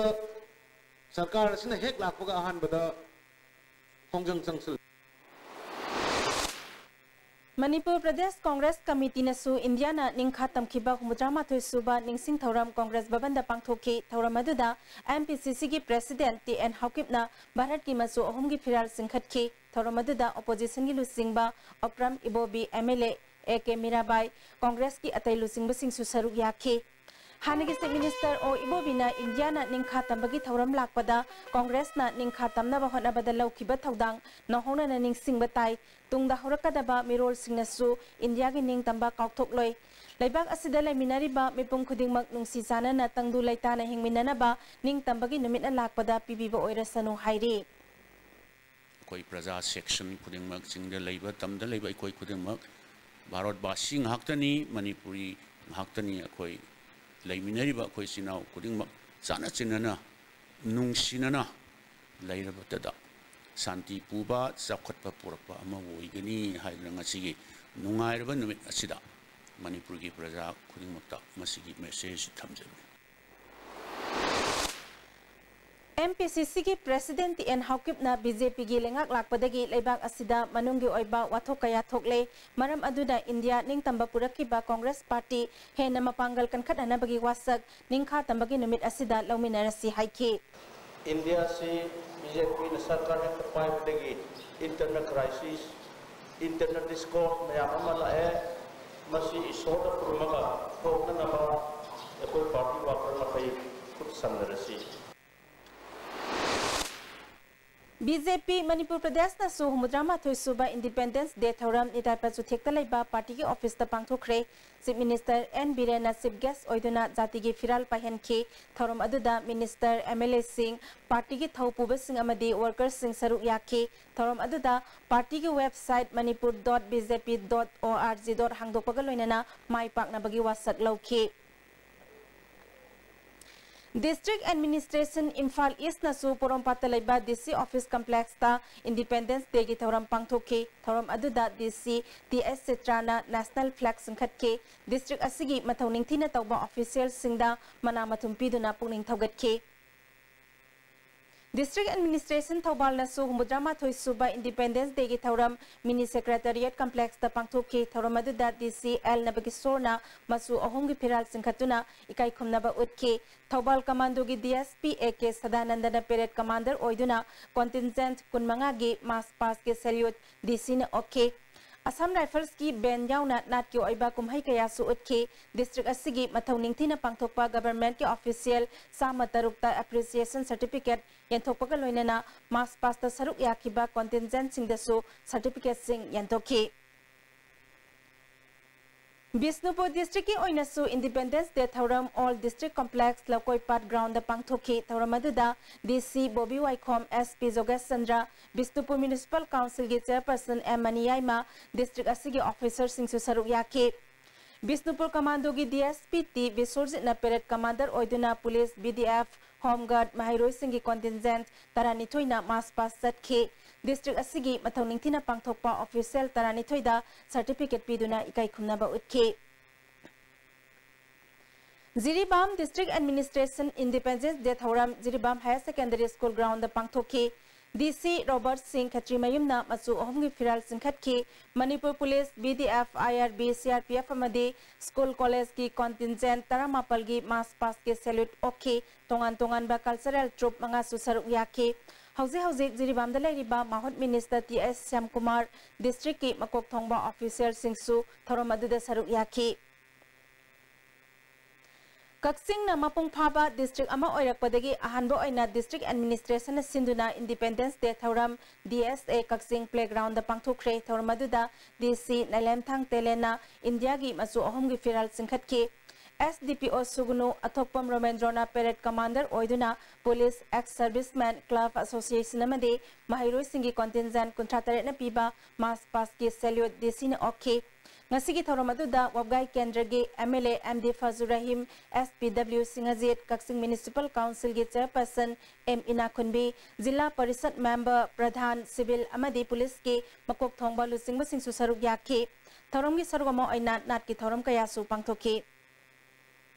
ꯁꯔꯀꯥꯔ ꯑꯁꯤꯅ ꯍꯦꯛ ꯂꯥꯛꯄꯒ ꯑꯍꯥꯟꯕꯗ ꯈꯣꯡꯖꯪ ꯆꯪꯁꯤꯜꯂꯤ꯫ ꯃꯅꯤꯄꯨꯔ ꯄ꯭ꯔꯗꯦꯁ ꯀꯣꯡꯒ꯭ꯔꯦꯁ ꯀꯃꯤꯇꯤꯅꯁꯨ ꯏꯟꯗꯤꯌꯥꯅ ꯅꯤꯡꯈꯥ ꯇꯝꯈꯤꯕ ꯍꯨꯝꯐꯨꯇꯔꯥꯃꯥꯊꯣꯏ ꯁꯨꯕ ꯅꯤꯡꯁꯤꯡ ꯊꯧꯔꯝ ꯀꯣꯡꯒ꯭ꯔꯦꯁ ꯚꯕꯟꯗ ꯄꯥꯡꯊꯣꯛꯈꯤ꯫ ꯊꯧꯔꯝ ꯑꯗꯨꯗ ꯑꯦꯝ ꯄꯤ ꯁꯤ ꯁꯤꯒꯤ ꯄ꯭ꯔꯦꯁꯤꯗꯦꯟꯠ ꯇꯤ ꯑꯦꯟ ꯍꯥꯎꯀꯤꯞꯅ ꯚꯥꯔꯠꯀꯤ ꯃꯆꯨ ꯑꯍꯨꯝꯒꯤ ꯐꯤꯔꯥꯜ ꯆꯤꯡꯈꯠꯈꯤ꯫ ꯊꯧꯔꯝ ꯑꯗꯨꯗ ꯑꯣꯄꯣꯖꯤꯁꯟꯒꯤ ꯂꯨꯆꯤꯡꯕ Okram Ibobi, M L A A K Mirabai, ꯀꯣꯡꯒ꯭ꯔꯦꯁꯀꯤ ꯑꯇꯩ ꯂꯨꯆꯤꯡꯕꯁꯤꯡꯁꯨ ꯁꯔꯨꯛ ꯌꯥꯈꯤ꯫ ꯍꯥꯟꯅꯒꯤ ꯆꯤꯐ ꯃꯤꯅꯤꯁꯇꯔ ꯑꯣ ꯏꯕꯣꯕꯤꯅ ꯏꯟꯗꯤꯌꯥꯅ ꯅꯤꯡꯈꯥ ꯇꯝꯕꯒꯤ ꯊꯧꯔꯝ ꯂꯥꯛꯄꯗ ꯀꯣꯡꯒ꯭ꯔꯦꯁꯅ ꯅꯤꯡꯈꯥ ꯇꯝꯅꯕ ꯍꯣꯠꯅꯕꯗ ꯂꯧꯈꯤꯕ ꯊꯧꯗꯥꯡ ꯅꯧꯍꯧꯅꯅ ꯅꯤꯡꯁꯤꯡꯕ ꯇꯥꯏ꯫ ꯇꯨꯡꯗ ꯍꯧꯔꯛꯀꯗꯕ ꯃꯤꯔꯣꯜꯁꯤꯡꯅꯁꯨ ꯏꯟꯗꯤꯌꯥꯒꯤ ꯅꯤꯡꯇꯝꯕ ꯀꯥꯎꯊꯣꯛꯂꯣꯏ꯫ ꯂꯩꯕꯥꯛ ꯑꯁꯤꯗ ꯂꯩꯃꯤꯟꯅꯔꯤꯕ ꯃꯤꯄꯨꯝ ꯈꯨꯗꯤꯡꯃꯛ ꯅꯨꯡꯁꯤ ꯆꯥꯟꯅꯅ ꯇꯪꯗꯨ ꯂꯩꯇꯥꯅ ꯍꯤꯡꯃꯤꯟꯅꯅꯕ ꯅꯤꯡꯇꯝꯕꯒꯤ ꯅꯨꯃꯤꯠꯅ ꯂꯥꯛꯄꯗ ꯄꯤꯕꯤꯕ ꯑꯣꯏꯔꯁꯅꯨ ꯍꯥꯏꯔꯤ꯫ ꯑꯩꯈꯣꯏ ꯄ꯭ꯔꯖꯥ ꯁꯦꯛꯁꯟ ꯈꯨꯗꯤꯡꯃꯛ, ꯆꯤꯡꯗ ꯂꯩꯕ, ꯇꯝꯗ ꯂꯩꯕ ꯑꯩꯈꯣꯏ ꯈꯨꯗꯤꯡꯃꯛ ꯚꯥꯔꯠꯕꯥꯁꯤ ꯉꯥꯛꯇꯅꯤ, ꯃꯅꯤꯄꯨꯔꯤ ꯉꯥꯛꯇꯅꯤ꯫ ꯑꯩꯈꯣꯏ ꯂꯩꯃꯤꯟꯅꯔꯤꯕ ꯑꯩꯈꯣꯏ ꯏꯆꯤꯟ ꯏꯅꯥꯎ ꯈꯨꯗꯤꯡꯃꯛ ꯆꯥꯟꯅ ꯆꯤꯟꯅꯅ, ꯅꯨꯡꯁꯤꯅꯅ ꯂꯩꯔꯕꯇꯗ ꯁꯥꯟꯇꯤ ꯄꯨꯕ, ꯆꯥꯎꯈꯠꯄ ꯄꯨꯔꯛꯄ ꯑꯃ ꯑꯣꯏꯒꯅꯤ ꯍꯥꯏꯗꯨꯅ ꯉꯁꯤꯒꯤ ꯅꯨꯡꯉꯥꯏꯔꯕ ꯅꯨꯃꯤꯠ ꯑꯁꯤꯗ ꯃꯅꯤꯄꯨꯔꯒꯤ ꯄ꯭ꯔꯖꯥ ꯈꯨꯗꯤꯡꯃꯛꯇ ꯃꯁꯤꯒꯤ ꯃꯦꯁꯦꯖ ꯊꯝꯖꯔꯤ꯫ ꯑꯦꯝ ꯄꯤ ꯁꯤ ꯁꯤꯒꯤ ꯄ꯭ꯔꯦꯁꯤꯗꯦꯟꯠ ꯇꯤ ꯑꯦꯟ ꯍꯥꯎꯀꯤꯞꯅ ꯕꯤ ꯖꯦ ꯄꯤꯒꯤ ꯂꯩꯉꯥꯛ ꯂꯥꯛꯄꯗꯒꯤ ꯂꯩꯕꯥꯛ ꯑꯁꯤꯗ ꯃꯅꯨꯡꯒꯤ ꯑꯣꯏꯕ ꯋꯥꯊꯣꯛ ꯀꯌꯥ ꯊꯣꯛꯂꯦ꯫ ꯃꯔꯝ ꯑꯗꯨꯅ ꯏꯟꯗꯤꯌꯥ ꯅꯤꯡꯇꯝꯕ ꯄꯨꯔꯛꯈꯤꯕ ꯀꯣꯡꯒ꯭ꯔꯦꯁ ꯄꯥꯔꯇꯤ ꯍꯦꯟꯅ ꯃꯄꯥꯡꯒꯜ ꯀꯟꯈꯠꯍꯟꯅꯕꯒꯤ ꯋꯥꯁꯛ ꯅꯤꯡꯈꯥ ꯇꯝꯕꯒꯤ ꯅꯨꯃꯤꯠ ꯑꯁꯤꯗ ꯂꯧꯃꯤꯟꯅꯔꯁꯤ ꯍꯥꯏꯈꯤ꯫ ꯏꯟꯗꯤꯌꯥꯁꯤ ꯕꯤ ꯖꯦ ꯄꯤꯅ ꯁꯔꯀꯥꯔ ꯍꯦꯛꯇ ꯄꯥꯏꯕꯗꯒꯤ ꯏꯟꯇꯔꯅꯦꯜ ꯀ꯭ꯔꯥꯏꯁꯤꯁ, ꯏꯟꯇꯔꯅꯦꯜ ꯗꯤꯁꯀꯣꯔꯗ ꯃꯌꯥꯝ ꯑꯃ ꯂꯥꯛꯑꯦ꯫ ꯃꯁꯤ ꯏꯁꯣꯔꯗ ꯈꯨꯔꯨꯝꯃꯒ ꯊꯣꯛꯅꯅꯕ ꯑꯩꯈꯣꯏ ꯄꯥꯔꯇꯤ ꯋꯥꯔꯀꯔ ꯃꯈꯩ ꯈꯨꯠ ꯁꯝꯅꯔꯁꯤ꯫ ꯕꯤ ꯖꯦ ꯄꯤ ꯃꯅꯤꯄꯨꯔ ꯄ꯭ꯔꯗꯦꯁꯅꯁꯨ ꯍꯨꯝꯐꯨꯇꯔꯥ ꯃꯥꯊꯣꯏ ꯁꯨꯕ Independence Day ꯊꯧꯔꯝ ꯅꯤꯇꯥꯏ ꯄꯥꯆꯨꯊꯦꯛꯇ ꯂꯩꯕ ꯄꯥꯔꯇꯤꯒꯤ ꯑꯣꯐꯤꯁꯇ ꯄꯥꯡꯊꯣꯛꯈ꯭ꯔꯦ꯫ ꯆꯤꯐ ꯃꯤꯅꯤꯁꯇꯔ ꯑꯦꯟ ꯕꯤꯔꯦꯟꯅ ꯆꯤꯐ ꯒꯦꯁ ꯑꯣꯏꯗꯨꯅ ꯖꯥꯇꯤꯒꯤ ꯐꯤꯔꯥꯜ ꯄꯥꯏꯍꯟꯈꯤ꯫ ꯊꯧꯔꯝ ꯑꯗꯨꯗ ꯃꯤꯅꯤꯁꯇꯔ, ꯑꯦꯝ ꯑꯦꯜ ꯑꯦꯁꯤꯡ, ꯄꯥꯔꯇꯤꯒꯤ ꯊꯧ ꯄꯨꯕꯁꯤꯡ ꯑꯃꯗꯤ ꯋꯔꯀꯔꯁꯤꯡ ꯁꯔꯨꯛ ꯌꯥꯈꯤ꯫ ꯊꯧꯔꯝ ꯑꯗꯨꯗ ꯄꯥꯔꯇꯤꯒꯤ website Manipur dot B J P dot O R G dot ꯍꯥꯡꯗꯣꯛꯄꯒ ꯂꯣꯏꯅꯅ ꯃꯥꯏ ꯄꯥꯛꯅꯕꯒꯤ ꯋꯥꯁꯛ ꯂꯧꯈꯤ꯫ ꯗꯤꯁꯇ꯭ꯔꯤꯛ ꯑꯦꯗꯃꯤꯅꯤꯁꯇ꯭ꯔꯦꯁꯟ ꯏꯝꯐꯥꯜ ꯏꯁꯅꯁꯨ ꯄꯣꯔꯣꯝꯄꯥꯠꯇ ꯂꯩꯕ ꯗꯤ ꯁꯤ ꯑꯣꯐꯤꯁ ꯀꯝꯄ꯭ꯂꯦꯛꯁꯇ ꯏꯟꯗꯤꯄꯦꯟꯗꯦꯟꯁ ꯗꯦꯒꯤ ꯊꯧꯔꯝ ꯄꯥꯡꯊꯣꯛꯈꯤ꯫ ꯊꯧꯔꯝ ꯑꯗꯨꯗ ꯗꯤ ꯁꯤ ꯇꯤ ꯑꯦꯁ ꯆꯤꯇ꯭ꯔꯥꯅ ꯅꯦꯁꯅꯦꯜ ꯐ꯭ꯂꯦꯒ ꯆꯤꯡꯈꯠꯈꯤ꯫ ꯗꯤꯁꯇ꯭ꯔꯤꯛ ꯑꯁꯤꯒꯤ ꯃꯊꯧ ꯅꯤꯡꯊꯤꯅ ꯇꯧꯕ ꯑꯣꯐꯤꯁꯤꯌꯦꯜꯁꯤꯡꯗ ꯃꯅꯥ ꯃꯊꯨꯝ ꯄꯤꯗꯨꯅ ꯄꯨꯛꯅꯤꯡ ꯊꯧꯒꯠꯈꯤ꯫ ꯗꯤꯁꯇ꯭ꯔꯤꯛ ꯑꯦꯗꯃꯤꯅꯤꯁꯇ꯭ꯔꯦꯁꯟ ꯊꯧꯕꯥꯜꯅꯁꯨ ꯍꯨꯝꯐꯨꯇꯔꯥ ꯃꯥꯊꯣꯏ ꯁꯨꯕ ꯏꯟꯗꯤꯄꯦꯟꯗꯦꯟꯁ ꯗꯦꯒꯤ ꯊꯧꯔꯝ ꯃꯤꯅꯤ ꯁꯦꯀ꯭ꯔꯦꯇꯔꯤꯌꯦꯠ ꯀꯝꯄ꯭ꯂꯦꯛꯁꯇ ꯄꯥꯡꯊꯣꯛꯈꯤ꯫ ꯊꯧꯔꯝ ꯑꯗꯨꯗ ꯗꯤ ꯁꯤ ꯑꯦꯜ ꯅꯕꯀꯤꯁꯣꯔꯅ ꯃꯆꯨ ꯑꯍꯨꯝꯒꯤ ꯐꯤꯔꯥꯜ ꯆꯤꯡꯈꯠꯇꯨꯅ ꯏꯀꯥꯏ ꯈꯨꯝꯅꯕ ꯎꯠꯈꯤ꯫ ꯊꯧꯕꯥꯜ ꯀꯃꯥꯟꯗꯣꯒꯤ D S P A K ꯁꯗꯥꯅꯟꯗꯅ ꯄꯦꯔꯦꯗ ꯀꯃꯥꯟꯗꯔ ꯑꯣꯏꯗꯨꯅ ꯀꯣꯟꯇꯤꯟꯖꯦꯟꯠ ꯀꯨꯟꯃꯉꯥꯒꯤ ꯃꯥꯔꯆ ꯄꯥꯁꯀꯤ ꯁꯦꯜꯌꯨꯠ ꯗꯤ ꯁꯤꯅ ꯑꯣꯛꯈꯤ꯫ ꯑꯁꯥꯝ ꯔꯥꯏꯐꯜꯁꯀꯤ ꯕꯦꯟ ꯌꯥꯎꯅ ꯅꯥꯠꯀꯤ ꯑꯣꯏꯕ ꯀꯨꯝꯍꯩ ꯀꯌꯥꯁꯨ ꯎꯠꯈꯤ꯫ ꯗꯤꯁꯇ꯭ꯔꯤꯛ ꯑꯁꯤꯒꯤ ꯃꯊꯧ ꯅꯤꯡꯊꯤꯅ ꯄꯥꯡꯊꯣꯛꯄ ꯒꯕꯔꯟꯃꯦꯟꯠꯀꯤ ꯑꯣꯐꯤꯁꯤꯌꯦꯜ ꯆꯥꯝꯃ ꯇꯔꯨꯛꯇ ꯑꯦꯄ꯭ꯔꯤꯁꯤꯌꯦꯁꯟ ꯁꯔꯇꯤꯐꯤꯀꯦꯠ ꯌꯦꯟꯊꯣꯛꯄꯒ ꯂꯣꯏꯅꯅ ꯃꯥꯔꯆ ꯄꯥꯁꯇ ꯁꯔꯨꯛ ꯌꯥꯈꯤꯕ ꯀꯣꯟꯇꯤꯟꯖꯦꯟꯠꯁꯤꯡꯗꯁꯨ ꯁꯔꯇꯤꯐꯤꯀꯦꯠꯁꯤꯡ ꯌꯦꯟꯊꯣꯛꯈꯤ꯫ ꯕꯤꯁꯅꯨꯄꯨꯔ ꯗꯤꯁꯇ꯭ꯔꯤꯛꯀꯤ ꯑꯣꯏꯅꯁꯨ ꯏꯟꯗꯤꯄꯦꯟꯗꯦꯟꯁ ꯗꯦ ꯊꯧꯔꯝ ꯑꯣꯜ ꯗꯤꯁꯇ꯭ꯔꯤꯛ ꯀꯝꯄ꯭ꯂꯦꯛꯁ ꯂꯧꯀꯣꯏꯄꯥꯠ ꯒ꯭ꯔꯥꯎꯟꯗ ꯄꯥꯡꯊꯣꯛꯈꯤ꯫ ꯊꯧꯔꯝ ꯑꯗꯨꯗ D C Bobi Waikhom, S P ꯖꯣꯒꯦꯁ ꯆꯟꯗ꯭ꯔ, ꯕꯤꯁꯅꯨꯄꯨꯔ ꯃ꯭ꯌꯨꯅꯤꯁꯤꯄꯥꯜ ꯀꯥꯎꯟꯁꯤꯜꯒꯤ ꯆꯦꯌꯔꯄꯔꯁꯟ ꯑꯦꯝ ꯃꯅꯤꯌꯥꯏꯃ, ꯗꯤꯁꯇ꯭ꯔꯤꯛ ꯑꯁꯤꯒꯤ ꯑꯣꯐꯤꯁꯔꯁꯤꯡꯁꯨ ꯁꯔꯨꯛ ꯌꯥꯈꯤ꯫ ꯕꯤꯁꯅꯨꯄꯨꯔ ꯀꯃꯥꯟꯗꯣꯒꯤ ꯗꯤ ꯑꯦꯁ ꯄꯤ ꯇꯤ ꯕꯤꯁ꯭ꯋꯔꯖꯤꯠꯅ ꯄꯦꯔꯦꯗ ꯀꯃꯥꯟꯗꯔ ꯑꯣꯏꯗꯨꯅ police, B D F, home guard, ꯃꯍꯩꯔꯣꯏꯁꯤꯡꯒꯤ ꯀꯣꯟꯇꯤꯟꯖꯦꯟꯠ ꯇꯔꯥꯅꯤꯊꯣꯏꯅ ꯃꯥꯔꯆ ꯄꯥꯁ ꯆꯠꯈꯤ꯫ ꯗꯤꯁꯇ꯭ꯔꯤꯛ ꯑꯁꯤꯒꯤ ꯃꯊꯧ ꯅꯤꯡꯊꯤꯅ ꯄꯥꯡꯊꯣꯛꯄ ꯑꯣꯐꯤꯁꯤꯌꯦꯜ ꯇꯔꯥꯅꯤꯊꯣꯏꯗ ꯁꯔꯇꯤꯐꯤꯀꯦꯠ ꯄꯤꯗꯨꯅ ꯏꯀꯥꯏ ꯈꯨꯝꯅꯕ ꯎꯠꯈꯤ꯫ Jiribam district administration independence day ꯊꯧꯔꯝ Jiribam higher secondary school ground ꯄꯥꯡꯊꯣꯛꯈꯤ꯫ ꯗꯤ ꯁꯤ ꯔꯣꯕꯔꯠ ꯁꯤꯡ ꯈꯦꯇ꯭ꯔꯤꯃꯌꯨꯝꯅ ꯃꯆꯨ ꯑꯍꯨꯝꯒꯤ ꯐꯤꯔꯥꯜ ꯆꯤꯡꯈꯠꯈꯤ꯫ Manipur police, B D F, I R B, C R P F ꯑꯃꯗꯤ ꯁ꯭ꯀꯨꯜ ꯀꯣꯂꯦꯖꯀꯤ ꯀꯣꯟꯇꯤꯟꯖꯦꯟꯠ ꯇꯔꯥꯃꯥꯄꯜꯒꯤ ꯃꯥꯔꯆ ꯄꯥꯁꯀꯤ ꯁꯦꯂ꯭ꯌꯨꯠ ꯑꯣꯛꯈꯤ꯫ ꯇꯣꯉꯥꯟ ꯇꯣꯉꯥꯟꯕ ꯀꯜꯆꯔꯦꯜ ꯇ꯭ꯔꯨꯞ ꯃꯉꯥꯁꯨ ꯁꯔꯨꯛ ꯌꯥꯈꯤ꯫ ꯍꯧꯖꯤꯛ ꯍꯧꯖꯤꯛ ꯖꯤꯔꯤꯕꯥꯝꯗ ꯂꯩꯔꯤꯕ ꯃꯥꯍꯨꯠ ꯃꯤꯅꯤꯁꯇꯔ ꯇꯤ ꯑꯦꯁ ꯁ꯭ꯌꯥꯝꯀꯨꯃꯥꯔ, ꯗꯤꯁꯇ꯭ꯔꯤꯛꯀꯤ ꯃꯀꯣꯛ ꯊꯣꯡꯕ ꯑꯣꯐꯤꯁꯤꯌꯦꯜꯁꯤꯡꯁꯨ ꯊꯧꯔꯝ ꯑꯗꯨꯗ ꯁꯔꯨꯛ ꯌꯥꯈꯤ꯫ ꯀꯛꯆꯤꯡꯅ ꯃꯄꯨꯡ ꯐꯥꯕ district ꯑꯃ ꯑꯣꯏꯔꯛꯄꯗꯒꯤ ꯑꯍꯥꯟꯕ ꯑꯣꯏꯅ district administrationꯅ ꯁꯤꯟꯗꯨꯅ Independence Day ꯊꯧꯔꯝ D S A ꯀꯛꯆꯤꯡ playgroundꯗ ꯄꯥꯡꯊꯣꯛꯈ꯭ꯔꯦ꯫ ꯊꯧꯔꯝ ꯑꯗꯨꯗ D C ꯅꯥꯏꯂꯦꯝꯊꯥꯡ ꯇꯦꯂꯦꯟꯅ ꯏꯟꯗꯤꯌꯥꯒꯤ ꯃꯆꯨ ꯑꯍꯨꯝꯒꯤ ꯐꯤꯔꯥꯜ ꯆꯤꯡꯈꯠꯈꯤ꯫ S D P O ꯁꯨꯒꯨꯅꯨ ꯑꯊꯣꯛꯄꯝ ꯔꯣꯃꯦꯟꯗ꯭ꯔꯣꯅ parade commander ꯑꯣꯏꯗꯨꯅ police, ex serviceman, club association ꯑꯃꯗꯤ ꯃꯍꯩꯔꯣꯏꯁꯤꯡꯒꯤ contingent ꯀꯨꯟꯊ꯭ꯔꯥ ꯇꯔꯦꯠꯅ ꯄꯤꯕ march pastꯀꯤ salute D Cꯅ ꯑꯣꯛꯈꯤ꯫ ꯉꯁꯤꯒꯤ ꯊꯧꯔꯝ ꯑꯗꯨꯗ ꯋꯥꯕꯒꯥꯏ ꯀꯦꯟꯗ꯭ꯔꯒꯤ M L A M D ꯐꯖꯨꯔ Rahim, S P W ꯁꯤꯡꯍꯖꯤꯠ, Kakching Municipal Councilꯒꯤ chairperson M ꯏꯅꯥꯈꯨꯟꯕꯤ, zila parishad member, Pradhan, civil ꯑꯃꯗꯤ ꯄꯨꯂꯤꯁꯀꯤ ꯃꯀꯣꯛ ꯊꯣꯡꯕ ꯂꯨꯆꯤꯡꯕꯁꯤꯡꯁꯨ ꯁꯔꯨꯛ ꯌꯥꯈꯤ꯫ ꯊꯧꯔꯝꯒꯤ ꯁꯔꯨꯛ ꯑꯃ ꯑꯣꯏꯅ ꯅꯥꯠꯀꯤ ꯊꯧꯔꯝ ꯀꯌꯥꯁꯨ ꯄꯥꯡꯊꯣꯛꯈꯤ꯫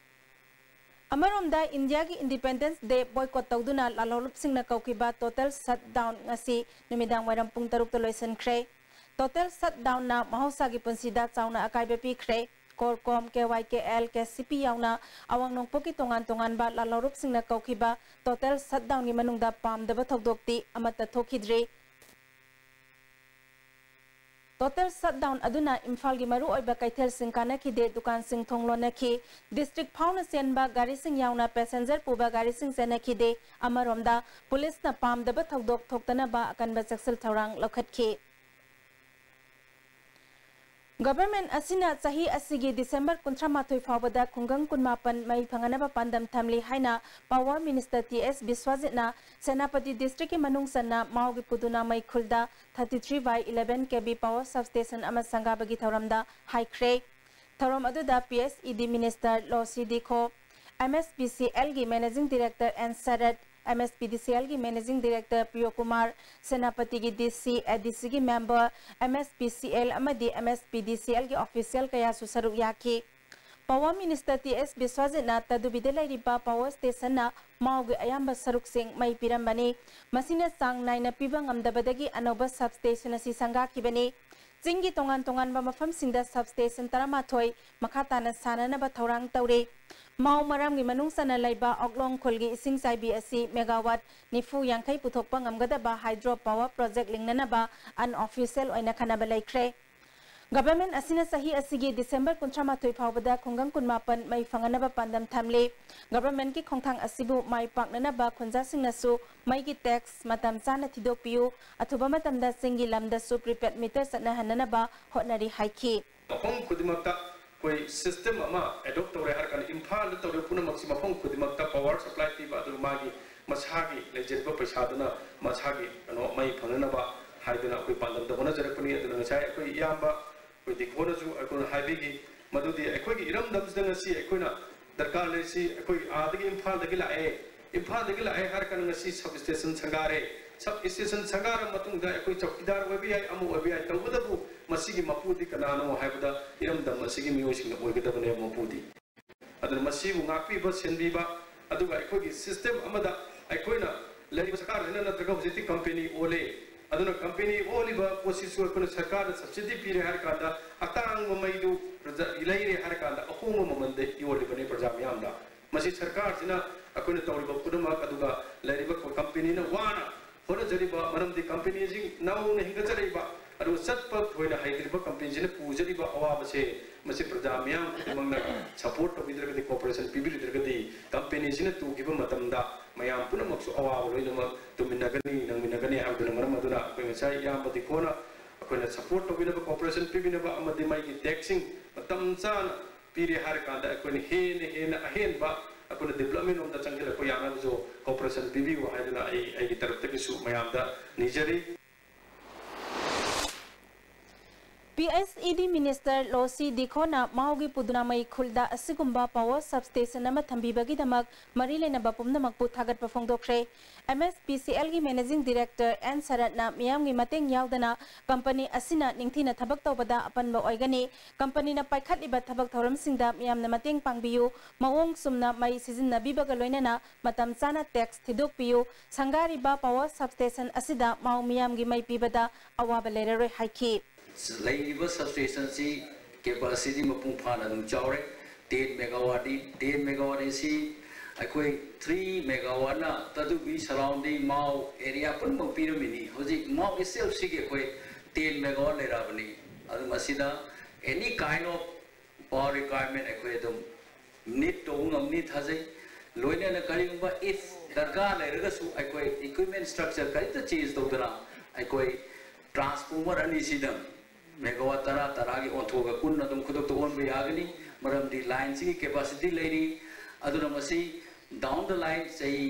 ꯑꯃꯔꯣꯝꯗ, ꯏꯟꯗꯤꯌꯥꯒꯤ Independence Day boycott ꯇꯧꯗꯨꯅ ꯂꯥꯜꯍꯧꯂꯨꯞꯁꯤꯡꯅ ꯀꯧꯈꯤꯕ total shutdown ꯉꯁꯤ ꯅꯨꯃꯤꯗꯥꯡ ꯋꯥꯏꯔꯝ ꯄꯨꯡ ꯇꯔꯨꯛꯇ ꯂꯣꯏꯁꯤꯟꯈ꯭ꯔꯦ꯫ Total shutdownꯅ ꯃꯍꯧꯁꯥꯒꯤ ꯄꯨꯟꯁꯤꯗ ꯆꯥꯎꯅ ꯑꯀꯥꯏꯕ ꯄꯤꯈ꯭ꯔꯦ꯫ CORCOM, K Y K L, K C P ꯌꯥꯎꯅ ꯑꯋꯥꯡ ꯅꯣꯡꯄꯣꯛꯀꯤ ꯇꯣꯉꯥꯟ ꯇꯣꯉꯥꯟꯕ ꯂꯥꯜꯍꯧꯂꯨꯞꯁꯤꯡꯅ ꯀꯧꯈꯤꯕ total shutdownꯒꯤ ꯃꯅꯨꯡꯗ ꯄꯥꯝꯗꯕ ꯊꯧꯗꯣꯛꯇꯤ ꯑꯃꯠꯇ ꯊꯣꯛꯈꯤꯗ꯭ꯔꯤ꯫ Total shutdown ꯑꯗꯨꯅ ꯏꯝꯐꯥꯜꯒꯤ ꯃꯔꯨꯑꯣꯏꯕ ꯀꯩꯊꯦꯜꯁꯤꯡ ꯀꯥꯟꯅꯈꯤꯗꯦ, ꯗꯨꯀꯥꯟꯁꯤꯡ ꯊꯣꯡ ꯂꯣꯟꯅꯈꯤ, district ꯐꯥꯎꯅ ꯆꯦꯟꯕ ꯒꯥꯔꯤꯁꯤꯡ ꯌꯥꯎꯅ passenger ꯄꯨꯕ ꯒꯥꯔꯤꯁꯤꯡ ꯆꯦꯟꯅꯈꯤꯗꯦ꯫ ꯑꯃꯔꯣꯝꯗ, ꯄꯨꯂꯤꯁꯅ ꯄꯥꯝꯗꯕ ꯊꯧꯗꯣꯛ ꯊꯣꯛꯇꯅꯕ ꯑꯀꯟꯕ ꯆꯦꯛꯁꯤꯜ ꯊꯧꯔꯥꯡ ꯂꯧꯈꯠꯈꯤ꯫ Government ꯑꯁꯤꯅ ꯆꯍꯤ ꯑꯁꯤꯒꯤ December ꯀꯨꯟꯊ꯭ꯔꯥ ꯃꯥꯊꯣꯏ ꯐꯥꯎꯕꯗ ꯈꯨꯡꯒꯪ ꯀꯨꯟꯃꯥꯄꯟ ꯃꯩ ꯐꯪꯍꯟꯅꯕ ꯄꯥꯟꯗꯝ ꯊꯝꯂꯤ ꯍꯥꯏꯅ Power Minister T S ꯕꯤꯁ꯭ꯋꯖꯤꯠꯅ Senapati districtꯀꯤ ꯃꯅꯨꯡ ꯆꯟꯅ ꯃꯥꯎꯒꯤ ꯄꯨꯗꯨꯅꯥꯃꯩ ꯈꯨꯜꯗ thirty three by eleven K V power substation ꯑꯃ ꯁꯪꯒꯥꯕꯒꯤ ꯊꯧꯔꯝꯗ ꯍꯥꯏꯈ꯭ꯔꯦ꯫ ꯊꯧꯔꯝ ꯑꯗꯨꯗ P S E D Minister ꯂꯣꯁꯤ ꯗꯤꯈꯣ, M S P C Lꯒꯤ Managing Director N shirt, M S P D C Lꯒꯤ Managing Director ꯄ꯭ꯔꯤꯌꯣ Kumar, ꯁꯦꯅꯥꯄꯇꯤꯒꯤ D C, A D Cꯒꯤ member, M S P C L ꯑꯃꯗꯤ M S P D C Lꯒꯤ official ꯀꯌꯥꯁꯨ ꯁꯔꯨꯛ ꯌꯥꯈꯤ꯫ Power Minister T S ꯕꯤꯁ꯭ꯋꯖꯤꯠꯅ ꯇꯗꯨꯕꯤꯗ ꯂꯩꯔꯤꯕ power stationꯅ ꯃꯥꯎꯒꯤ ꯑꯌꯥꯝꯕ ꯁꯔꯨꯛꯁꯤꯡ ꯃꯩ ꯄꯤꯔꯝꯕꯅꯤ꯫ ꯃꯁꯤꯅ ꯆꯥꯡ ꯅꯥꯏꯅ ꯄꯤꯕ ꯉꯝꯗꯕꯗꯒꯤ ꯑꯅꯧꯕ substation ꯑꯁꯤ ꯁꯪꯒꯥꯈꯤꯕꯅꯤ꯫ ꯆꯤꯡꯒꯤ ꯇꯣꯉꯥꯟ ꯇꯣꯉꯥꯟꯕ ꯃꯐꯝꯁꯤꯡꯗ substation ꯇꯔꯥꯃꯥꯊꯣꯏ ꯃꯈꯥ ꯇꯥꯅ ꯁꯥꯟꯅꯅꯕ ꯊꯧꯔꯥꯡ ꯇꯧꯔꯤ꯫ ꯃꯥꯎ ꯃꯔꯥꯝꯒꯤ ꯃꯅꯨꯡ ꯆꯟꯅ ꯂꯩꯕ ꯑꯣꯛꯂꯣꯡ ꯈꯨꯜꯒꯤ ꯏꯁꯤꯡ ꯆꯥꯏꯕꯤ ꯑꯁꯤ megawatt ꯅꯤꯐꯨ ꯌꯥꯡꯈꯩ ꯄꯨꯊꯣꯛꯄ ꯉꯝꯒꯗꯕ hydro power project ꯂꯤꯡꯅꯅꯕ unofficial ꯑꯣꯏꯅ ꯈꯟꯅꯕ ꯂꯩꯈ꯭ꯔꯦ꯫ Government ꯑꯁꯤꯅ ꯆꯍꯤ ꯑꯁꯤꯒꯤ December ꯀꯨꯟꯊ꯭ꯔꯥ ꯃꯥꯊꯣꯏ ꯐꯥꯎꯕꯗ ꯈꯨꯡꯒꯪ ꯀꯨꯟꯃꯥꯄꯟ ꯃꯩ ꯐꯪꯅꯅꯕ ꯄꯥꯟꯗꯝ ꯊꯝꯂꯤ꯫ Governmentꯀꯤ ꯈꯣꯡꯊꯥꯡ ꯑꯁꯤꯕꯨ ꯃꯥꯏ ꯄꯥꯛꯅꯅꯕ ꯈꯨꯟꯖꯥꯁꯤꯡꯅꯁꯨ ꯃꯩꯒꯤ tax ꯃꯇꯝ ꯆꯥꯅ ꯊꯤꯗꯣꯛꯄꯤꯌꯨ, ꯑꯊꯨꯕ ꯃꯇꯝꯗ ꯆꯤꯡꯒꯤ ꯂꯝꯗꯁꯨ prepaid meter ꯆꯠꯅꯍꯟꯅꯅꯕ ꯍꯣꯠꯅꯔꯤ ꯍꯥꯏꯈꯤ꯫ ꯃꯐꯝ ꯈꯨꯗꯤꯡꯃꯛꯇ ꯑꯩꯈꯣꯏ system ꯑꯃ adopt ꯇꯧꯔꯦ ꯍꯥꯏꯔ ꯀꯥꯟꯗ, ꯏꯝꯐꯥꯜꯗ ꯇꯧꯔꯤꯕ ꯄꯨꯝꯅꯃꯛꯁꯤ ꯃꯐꯝ ꯈꯨꯗꯤꯡꯃꯛꯇ power supply ꯄꯤꯕ, ꯑꯗꯨꯒ ꯃꯥꯒꯤ ꯃꯁꯥꯒꯤ ꯂꯩꯖꯔꯤꯕ ꯄꯩꯁꯥꯗꯨꯅ ꯃꯁꯥꯒꯤ ꯀꯩꯅꯣ ꯃꯩ ꯐꯪꯅꯅꯕ ꯍꯥꯏꯗꯨꯅ ꯑꯩꯈꯣꯏ ꯄꯥꯟꯗꯝꯗ ꯍꯣꯠꯅꯖꯔꯛꯄꯅꯤ꯫ ꯑꯗꯨꯅ ꯉꯁꯥꯏ ꯑꯩꯈꯣꯏ ꯏꯌꯥꯝꯕ ꯑꯩꯈꯣꯏ ꯗꯤꯀꯣꯅꯁꯨ ꯑꯩꯈꯣꯏꯅ ꯍꯥꯏꯕꯤꯈꯤ, ꯃꯗꯨꯗꯤ ꯑꯩꯈꯣꯏꯒꯤ ꯏꯔꯝꯗꯝꯁꯤꯗ ꯉꯁꯤ ꯑꯩꯈꯣꯏꯅ ꯗꯔꯀꯥꯔ ꯂꯩꯔꯤꯁꯤ ꯑꯩꯈꯣꯏ ꯑꯥꯗꯒꯤ ꯏꯝꯐꯥꯜꯗꯒꯤ ꯂꯥꯛꯑꯦ, ꯏꯝꯐꯥꯜꯗꯒꯤ ꯂꯥꯛꯑꯦ ꯍꯥꯏꯔ ꯀꯥꯟꯗ ꯉꯁꯤ sub station ꯁꯪꯒꯥꯔꯦ, sub station ꯁꯪꯒꯥꯔ ꯃꯇꯨꯡꯗ ꯑꯩꯈꯣꯏ ꯆꯧꯀꯤꯗꯥꯔ ꯑꯣꯏꯕ ꯌꯥꯏ, ꯑꯃ ꯑꯣꯏꯕ ꯌꯥꯏ, ꯇꯧꯕꯇꯕꯨ ꯃꯁꯤꯒꯤ ꯃꯄꯨꯗꯤ ꯀꯅꯥꯅꯣ ꯍꯥꯏꯕꯗ ꯏꯔꯝꯗꯝ ꯑꯁꯤꯒꯤ ꯃꯤꯑꯣꯏꯁꯤꯡꯅ ꯑꯣꯏꯒꯗꯕꯅꯦꯕ ꯃꯄꯨꯗꯤ꯫ ꯑꯗꯨꯅ ꯃꯁꯤꯕꯨ ꯉꯥꯛꯄꯤꯕ, ꯁꯦꯟꯕꯤꯕ, ꯑꯗꯨꯒ ꯑꯩꯈꯣꯏꯒꯤ system ꯑꯃꯗ ꯑꯩꯈꯣꯏꯅ ꯂꯩꯔꯤꯕ ꯁꯔꯀꯥꯔꯁꯤꯅ ꯅꯠꯇ꯭ꯔꯒ ꯍꯧꯖꯤꯛꯇꯤ company ꯑꯣꯜꯂꯦ, ꯑꯗꯨꯅ company ꯑꯣꯜꯂꯤꯕ ꯄꯣꯠꯁꯤꯁꯨ ꯑꯩꯈꯣꯏꯅ ꯁꯔꯀꯥꯔꯅ subsidy ꯄꯤꯔꯦ ꯍꯥꯏꯔ ꯀꯥꯟꯗ ꯑꯇꯥꯡꯕ ꯃꯩꯗꯨ ꯄ꯭ꯔꯖꯥ ꯂꯩꯔꯦ ꯍꯥꯏꯔ ꯀꯥꯟꯗ ꯑꯍꯣꯡꯕ ꯃꯃꯜꯗ ꯌꯣꯜꯂꯤꯕꯅꯤ ꯄ꯭ꯔꯖꯥ ꯃꯤꯌꯥꯝꯗ꯫ ꯃꯁꯤ ꯁꯔꯀꯥꯔꯁꯤꯅ ꯑꯩꯈꯣꯏꯅ ꯇꯧꯔꯤꯕ ꯄꯨꯝꯅꯃꯛ, ꯑꯗꯨꯒ ꯂꯩꯔꯤꯕ companyꯅ ꯋꯥꯅ ꯍꯣꯠꯅꯖꯔꯤꯕ, ꯃꯔꯝꯗꯤ companyꯁꯤ ꯅꯧꯅ ꯍꯤꯡꯒꯠꯆꯔꯛꯏꯕ, ꯑꯗꯨꯒ ꯆꯠꯄ ꯊꯣꯏꯅ ꯍꯩꯇ꯭ꯔꯤꯕ companyꯁꯤꯅ ꯄꯨꯖꯔꯤꯕ ꯑꯋꯥꯕꯁꯦ, ꯃꯁꯤ ꯄ꯭ꯔꯖꯥ ꯃꯤꯌꯥꯝ ꯈꯨꯗꯤꯡꯃꯛꯅ support ꯇꯧꯕꯤꯗ꯭ꯔꯒꯗꯤ, cooperation ꯄꯤꯕꯤꯗ꯭ꯔꯒꯗꯤ, companyꯁꯤꯅ ꯇꯨꯈꯤꯕ ꯃꯇꯝꯗ ꯃꯌꯥꯝ ꯄꯨꯝꯅꯃꯛꯁꯨ ꯑꯋꯥꯕ ꯂꯣꯏꯅꯃꯛ ꯇꯨꯃꯤꯟꯅꯒꯅꯤ, ꯅꯪꯃꯤꯟꯅꯒꯅꯤ ꯍꯥꯏꯕꯗꯨꯅ ꯃꯔꯝ ꯑꯗꯨꯅ ꯑꯩꯈꯣꯏ ꯉꯁꯥꯏ ꯏꯌꯥꯝꯕ ꯗꯤꯀꯣꯅ ꯑꯩꯈꯣꯏꯅ support ꯇꯧꯕꯤꯅꯕ, cooperation ꯄꯤꯕꯤꯅꯕ ꯑꯃꯗꯤ ꯃꯩꯒꯤ taxꯁꯤꯡ ꯃꯇꯝ ꯆꯥꯅ ꯄꯤꯔꯦ ꯍꯥꯏꯔ ꯀꯥꯟꯗ ꯑꯩꯈꯣꯏꯅ ꯍꯦꯟꯅ ꯍꯦꯟꯅ ꯑꯍꯦꯟꯕ ꯑꯩꯈꯣꯏꯅ development ꯂꯣꯝꯗ ꯆꯪꯁꯤꯜꯂꯛꯄ ꯌꯥꯅꯕꯁꯨ cooperation ꯄꯤꯕꯤꯌꯨ ꯍꯥꯏꯗꯨꯅ ꯑꯩ ꯑꯩꯒꯤ ꯇꯔꯞꯇꯒꯤꯁꯨ ꯃꯌꯥꯝꯗ ꯅꯤꯖꯔꯤ꯫ PHED minister ꯂꯣꯁꯤ ꯗꯤꯈꯣꯅ ꯃꯥꯎꯒꯤ ꯄꯨꯗꯨꯅꯥꯃꯩ ꯈꯨꯜꯗ ꯑꯁꯤꯒꯨꯝꯕ power substation ꯑꯃ ꯊꯝꯕꯤꯕꯒꯤꯗꯃꯛ ꯃꯔꯤ ꯂꯩꯅꯕ ꯄꯨꯝꯅꯃꯛꯄꯨ ꯊꯥꯒꯠꯄ ꯐꯣꯡꯗꯣꯛꯈ꯭ꯔꯦ꯫ MSPCLꯒꯤ managing director ꯑꯦꯟ ꯁꯔꯠꯅ ꯃꯤꯌꯥꯝꯒꯤ ꯃꯇꯦꯡ ꯌꯥꯎꯗꯅ company ꯑꯁꯤꯅ ꯅꯤꯡꯊꯤꯅ ꯊꯕꯛ ꯇꯧꯕꯗ ꯑꯄꯟꯕ ꯑꯣꯏꯒꯅꯤ꯫ Companyꯅ ꯄꯥꯏꯈꯠꯂꯤꯕ ꯊꯕꯛ ꯊꯧꯔꯝꯁꯤꯡꯗ ꯃꯤꯌꯥꯝꯅ ꯃꯇꯦꯡ ꯄꯥꯡꯕꯤꯌꯨ, ꯃꯑꯣꯡ ꯆꯨꯝꯅ ꯃꯩ ꯁꯤꯖꯤꯟꯅꯕꯤꯕꯒ ꯂꯣꯏꯅꯅ ꯃꯇꯝ ꯆꯥꯅ tax ꯊꯤꯗꯣꯛꯄꯤꯌꯨ, ꯁꯪꯒꯥꯔꯤꯕ power substation ꯑꯁꯤꯗ ꯃꯥꯎ ꯃꯤꯌꯥꯝꯒꯤ ꯃꯩ ꯄꯤꯕꯗ ꯑꯋꯥꯕ ꯂꯩꯔꯔꯣꯏ ꯍꯥꯏꯈꯤ꯫ ꯂꯩꯔꯤꯕ substationꯁꯤ capacity ꯃꯄꯨꯡ ꯐꯥꯅ ꯑꯗꯨꯝ ꯆꯥꯎꯔꯦ, ten megawattꯅꯤ꯫ Ten megawatt ꯑꯁꯤ ꯑꯩꯈꯣꯏ three megawattꯅ ꯇꯗꯨꯕꯤ surrounding ꯃꯥꯎ area ꯄꯨꯝꯅꯃꯛ ꯄꯤꯔꯝꯃꯤꯅꯤ꯫ ꯍꯧꯖꯤꯛ ꯃꯥꯎ itselfꯁꯤꯒꯤ ꯑꯩꯈꯣꯏ ten megawatt ꯂꯩꯔꯛꯑꯕꯅꯤ꯫ ꯑꯗꯨ ꯃꯁꯤꯗ any kind of power requirement ꯑꯩꯈꯣꯏ ꯑꯗꯨꯝ meet ꯇꯧꯕ ꯉꯝꯅꯤ ꯊꯥꯖꯩ꯫ ꯂꯣꯏꯅꯅ ꯀꯔꯤꯒꯨꯝꯕ if ꯗꯔꯀꯥꯔ ꯂꯩꯔꯒꯁꯨ ꯑꯩꯈꯣꯏ equipment structure ꯀꯔꯤꯝꯇ change ꯇꯧꯗꯅ ꯑꯩꯈꯣꯏ transformer ꯑꯅꯤꯁꯤꯗ megawatt ꯇꯔꯥ ꯇꯔꯥꯒꯤ ꯑꯣꯟꯊꯣꯛꯑꯒ ꯀꯨꯟ ꯑꯗꯨꯝ ꯈꯨꯗꯛꯇ ꯑꯣꯟꯕ ꯌꯥꯒꯅꯤ꯫ ꯃꯔꯝꯗꯤ lineꯁꯤꯒꯤ capacity ꯂꯩꯔꯤ꯫ ꯑꯗꯨꯅ ꯃꯁꯤ down the line ꯆꯍꯤ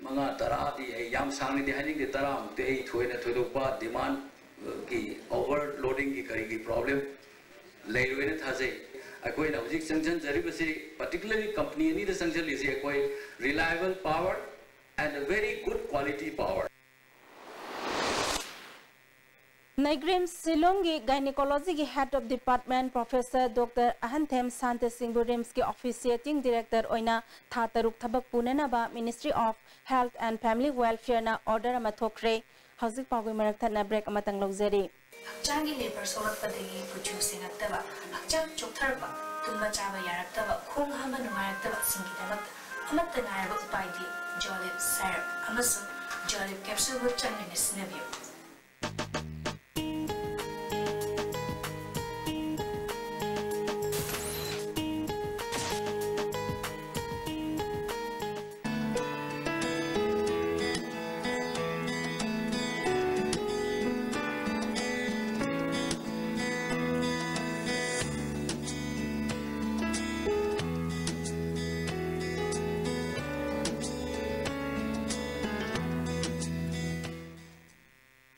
ꯃꯉꯥ ꯇꯔꯥꯗꯤ ꯑꯩ ꯌꯥꯝ ꯁꯥꯡꯅꯗꯤ ꯍꯥꯏꯅꯤꯡꯗꯦ, ꯇꯔꯥꯃꯨꯛꯇꯤ ꯑꯩ ꯊꯣꯏꯅ ꯊꯣꯏꯗꯣꯛꯄ demandꯒꯤ overloadingꯒꯤ ꯀꯔꯤꯒꯤ problem ꯂꯩꯔꯣꯏꯅ ꯊꯥꯖꯩ꯫ ꯑꯩꯈꯣꯏꯅ ꯍꯧꯖꯤꯛ ꯆꯪꯁꯤꯟꯖꯔꯤꯕꯁꯤ, particularly company ꯑꯅꯤꯗ ꯆꯪꯁꯤꯜꯂꯤꯁꯤ, ꯑꯩꯈꯣꯏ reliable power and a very good quality power. NEIGRIHMS ꯁꯤꯂꯣꯡꯒꯤ Gynecologyꯒꯤ Head of Department Professor Doctor Ahanthem Santa ꯁꯤꯡꯕꯨ RIMSꯀꯤ Officiating Director ꯑꯣꯏꯅ ꯊꯥ ꯇꯔꯨꯛ ꯊꯕꯛ ꯄꯨꯅꯅꯕ Ministry of Health and Family Welfareꯅ order ꯑꯃ ꯊꯣꯛꯈ꯭ꯔꯦ꯫ ꯍꯧꯖꯤꯛ ꯄꯥꯎꯒꯤ ꯃꯔꯛ ꯊꯠꯅ break ꯑꯃꯇꯪ ꯂꯧꯖꯔꯤ꯫ ꯍꯛꯆꯥꯡꯒꯤ ꯂꯦꯕꯔ ꯁꯣꯛꯂꯛꯄꯗꯒꯤ ꯀꯨꯆꯨ ꯁꯦꯡꯉꯛꯇꯕ, ꯍꯛꯆꯥꯡ ꯆꯣꯛꯊꯔꯛꯄ, ꯇꯨꯝꯕ ꯆꯥꯕ ꯌꯥꯔꯛꯇꯕ, ꯈꯣꯡ ꯍꯥꯝꯕ ꯅꯨꯡꯉꯥꯏꯔꯛꯇꯕꯁꯤꯡꯒꯤꯗꯃꯛꯇ ꯑꯃꯠꯇ ꯉꯥꯏꯔꯕ ꯎꯄꯥꯏꯗꯤ ꯖꯣꯂꯤꯞ ꯁꯥꯏꯔꯞ ꯑꯃꯁꯨꯡ ꯖꯣꯂꯤꯞ ꯀꯦꯞꯁꯨꯜꯕꯨ ꯆꯥꯡ ꯅꯥꯏꯅ ꯁꯤꯖꯤꯟꯅꯕꯤꯌꯨ꯫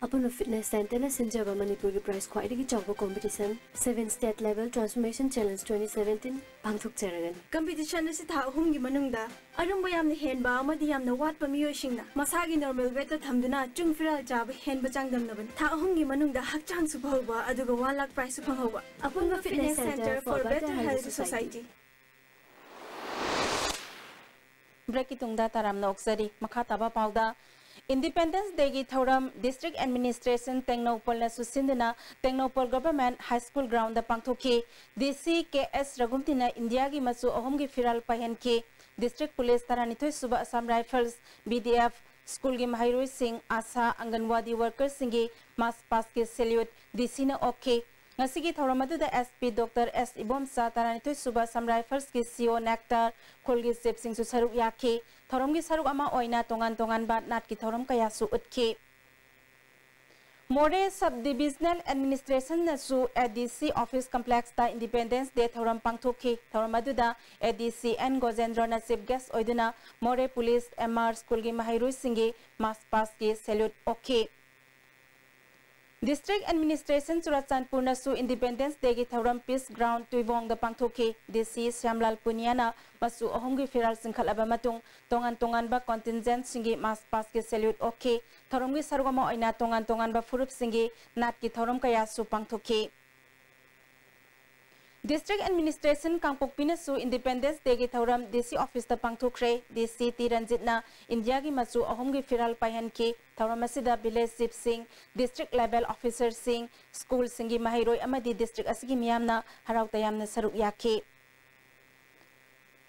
ꯑꯄꯨꯟꯕ ꯐꯤꯠꯅꯦꯁ ꯁꯦꯟꯇꯔꯅ ꯁꯤꯟꯖꯕ ꯃꯅꯤꯄꯨꯔꯒꯤ ꯄ꯭ꯔꯥꯏꯖ ꯈ꯭ꯋꯥꯏꯗꯒꯤ ꯆꯥꯎꯕ competition Seven State Level Transformation Challenge twenty seventeen ꯄꯥꯡꯊꯣꯛꯆꯔꯒꯅꯤ꯫ ꯀꯝꯄꯤꯇꯤꯁꯟ ꯑꯁꯤ ꯊꯥ ꯑꯍꯨꯝꯒꯤ ꯃꯅꯨꯡꯗ ꯑꯔꯨꯝꯕ ꯌꯥꯝꯅ ꯍꯦꯟꯕ ꯑꯃꯗꯤ ꯌꯥꯝꯅ ꯋꯥꯠꯄ ꯃꯤꯑꯣꯏꯁꯤꯡꯅ ꯃꯁꯥꯒꯤ ꯅꯣꯔꯃꯦꯜ ꯋꯦꯠꯇ ꯊꯝꯗꯨꯅ ꯆꯨꯡ ꯐꯤꯔꯥꯜ ꯆꯥꯕ ꯍꯦꯟꯕ ꯆꯥꯡꯗꯝꯅꯕꯅꯤ꯫ ꯊꯥ ꯑꯍꯨꯝꯒꯤ ꯃꯅꯨꯡꯗ ꯍꯛꯆꯥꯡꯁꯨ ꯐꯍꯧꯕ ꯑꯗꯨꯒ one lakh prizeꯁꯨ ꯐꯪꯍꯧꯕ꯫ ꯑꯄꯨꯟꯕ Fitness Center for Better Healthy Society꯫ Breakꯀꯤ ꯇꯨꯡꯗ ꯇꯔꯥꯝꯅ ꯑꯣꯛꯆꯔꯤ꯫ ꯃꯈꯥ ꯇꯥꯕ ꯄꯥꯎꯗ, Independence Dayꯒꯤ ꯊꯧꯔꯝ District Administration ꯇꯦꯡꯅꯧꯄꯜꯅꯁꯨ ꯁꯤꯟꯗꯨꯅ ꯇꯦꯡꯅꯧꯄꯜ Government High School groundꯗ ꯄꯥꯡꯊꯣꯛꯈꯤ꯫ DC ꯀꯦ ꯑꯦꯁ ꯔꯘꯨꯃꯇꯤꯅ ꯏꯟꯗꯤꯌꯥꯒꯤ ꯃꯆꯨ ꯑꯍꯨꯝꯒꯤ ꯐꯤꯔꯥꯜ ꯄꯥꯏꯍꯟꯈꯤ꯫ District Police, ꯇꯔꯥꯅꯤꯊꯣꯏ ꯁꯨꯕ Assam Rifles, BDF, schoolꯒꯤ ꯃꯍꯩꯔꯣꯏꯁꯤꯡ, ASHA, ꯑꯪꯒꯟꯋꯥꯗꯤ workerꯁꯤꯡꯒꯤ march pastꯀꯤ salute DCꯅ ꯑꯣꯛꯈꯤ꯫ ꯉꯁꯤꯒꯤ ꯊꯧꯔꯝ ꯑꯗꯨꯗ S P Doctor S Ibomcha, ꯇꯔꯥꯅꯤꯊꯣꯏ ꯁꯨꯕ Assam Rifles ꯀꯤ C O Nectar, ꯈꯨꯜꯒꯤ chief ꯁꯤꯡꯁꯨ ꯁꯔꯨꯛ ꯌꯥꯈꯤ꯫ ꯊꯧꯔꯝꯒꯤ ꯁꯔꯨꯛ ꯑꯃ ꯑꯣꯏꯅ ꯇꯣꯉꯥꯟ ꯇꯣꯉꯥꯟꯕ ꯅꯥꯠꯀꯤ ꯊꯧꯔꯝ ꯀꯌꯥꯁꯨ ꯎꯠꯈꯤ꯫ ꯃꯣꯔꯦ Sub Divisional Administration ꯅꯁꯨ A D C Office Complex ꯇ Independence Day ꯊꯧꯔꯝ ꯄꯥꯡꯊꯣꯛꯈꯤ꯫ ꯊꯧꯔꯝ ꯑꯗꯨꯗ A D C N ꯒꯣꯖꯦꯟꯗ꯭ꯔꯣꯅ chief guest ꯑꯣꯏꯗꯨꯅ ꯃꯣꯔꯦ Police, M R School ꯒꯤ ꯃꯍꯩꯔꯣꯏꯁꯤꯡꯒꯤ march past ꯀꯤ salute ꯑꯣꯛꯈꯤ꯫ District Administration ꯆꯨꯔꯥꯆꯥꯟꯄꯨꯔꯅꯁꯨ Independence Day ꯒꯤ ꯊꯧꯔꯝ Peace Ground ꯇꯨꯏꯕꯣꯡꯗ ꯄꯥꯡꯊꯣꯛꯈꯤ꯫ D C ꯁ꯭ꯌꯥꯝꯂꯥꯜ ꯄꯨꯅꯤꯌꯥꯅ ꯃꯆꯨ ꯑꯍꯨꯝꯒꯤ ꯐꯤꯔꯥꯜ ꯆꯤꯡꯈꯠꯂꯕ ꯃꯇꯨꯡ, ꯇꯣꯉꯥꯟ ꯇꯣꯉꯥꯟꯕ contingent ꯁꯤꯡꯒꯤ march past ꯀꯤ salute ꯑꯣꯛꯈꯤ꯫ ꯊꯧꯔꯝꯒꯤ ꯁꯔꯨꯛ ꯑꯃ ꯑꯣꯏꯅ ꯇꯣꯉꯥꯟ ꯇꯣꯉꯥꯟꯕ ꯐꯨꯔꯨꯞꯁꯤꯡꯒꯤ ꯅꯥꯠꯀꯤ ꯊꯧꯔꯝ ꯀꯌꯥꯁꯨ ꯄꯥꯡꯊꯣꯛꯈꯤ꯫ District Administration ꯀꯥꯡꯄꯣꯛꯄꯤꯅꯁꯨ Independence Day ꯒꯤ ꯊꯧꯔꯝ D C Office ꯇ ꯄꯥꯡꯊꯣꯛꯈ꯭ꯔꯦ꯫ D C T ꯔꯟꯖꯤꯠꯅ ꯏꯟꯗꯤꯌꯥꯒꯤ ꯃꯆꯨ ꯑꯍꯨꯝꯒꯤ ꯐꯤꯔꯥꯜ ꯄꯥꯏꯍꯟꯈꯤ꯫ ꯊꯧꯔꯝ ꯑꯁꯤꯗ village chief ꯁꯤꯡ, district level officer ꯁꯤꯡ, school ꯁꯤꯡꯒꯤ ꯃꯍꯩꯔꯣꯏ ꯑꯃꯗꯤ district ꯑꯁꯤꯒꯤ ꯃꯤꯌꯥꯝꯅ ꯍꯔꯥꯎ ꯇꯌꯥꯝꯅ ꯁꯔꯨꯛ ꯌꯥꯈꯤ꯫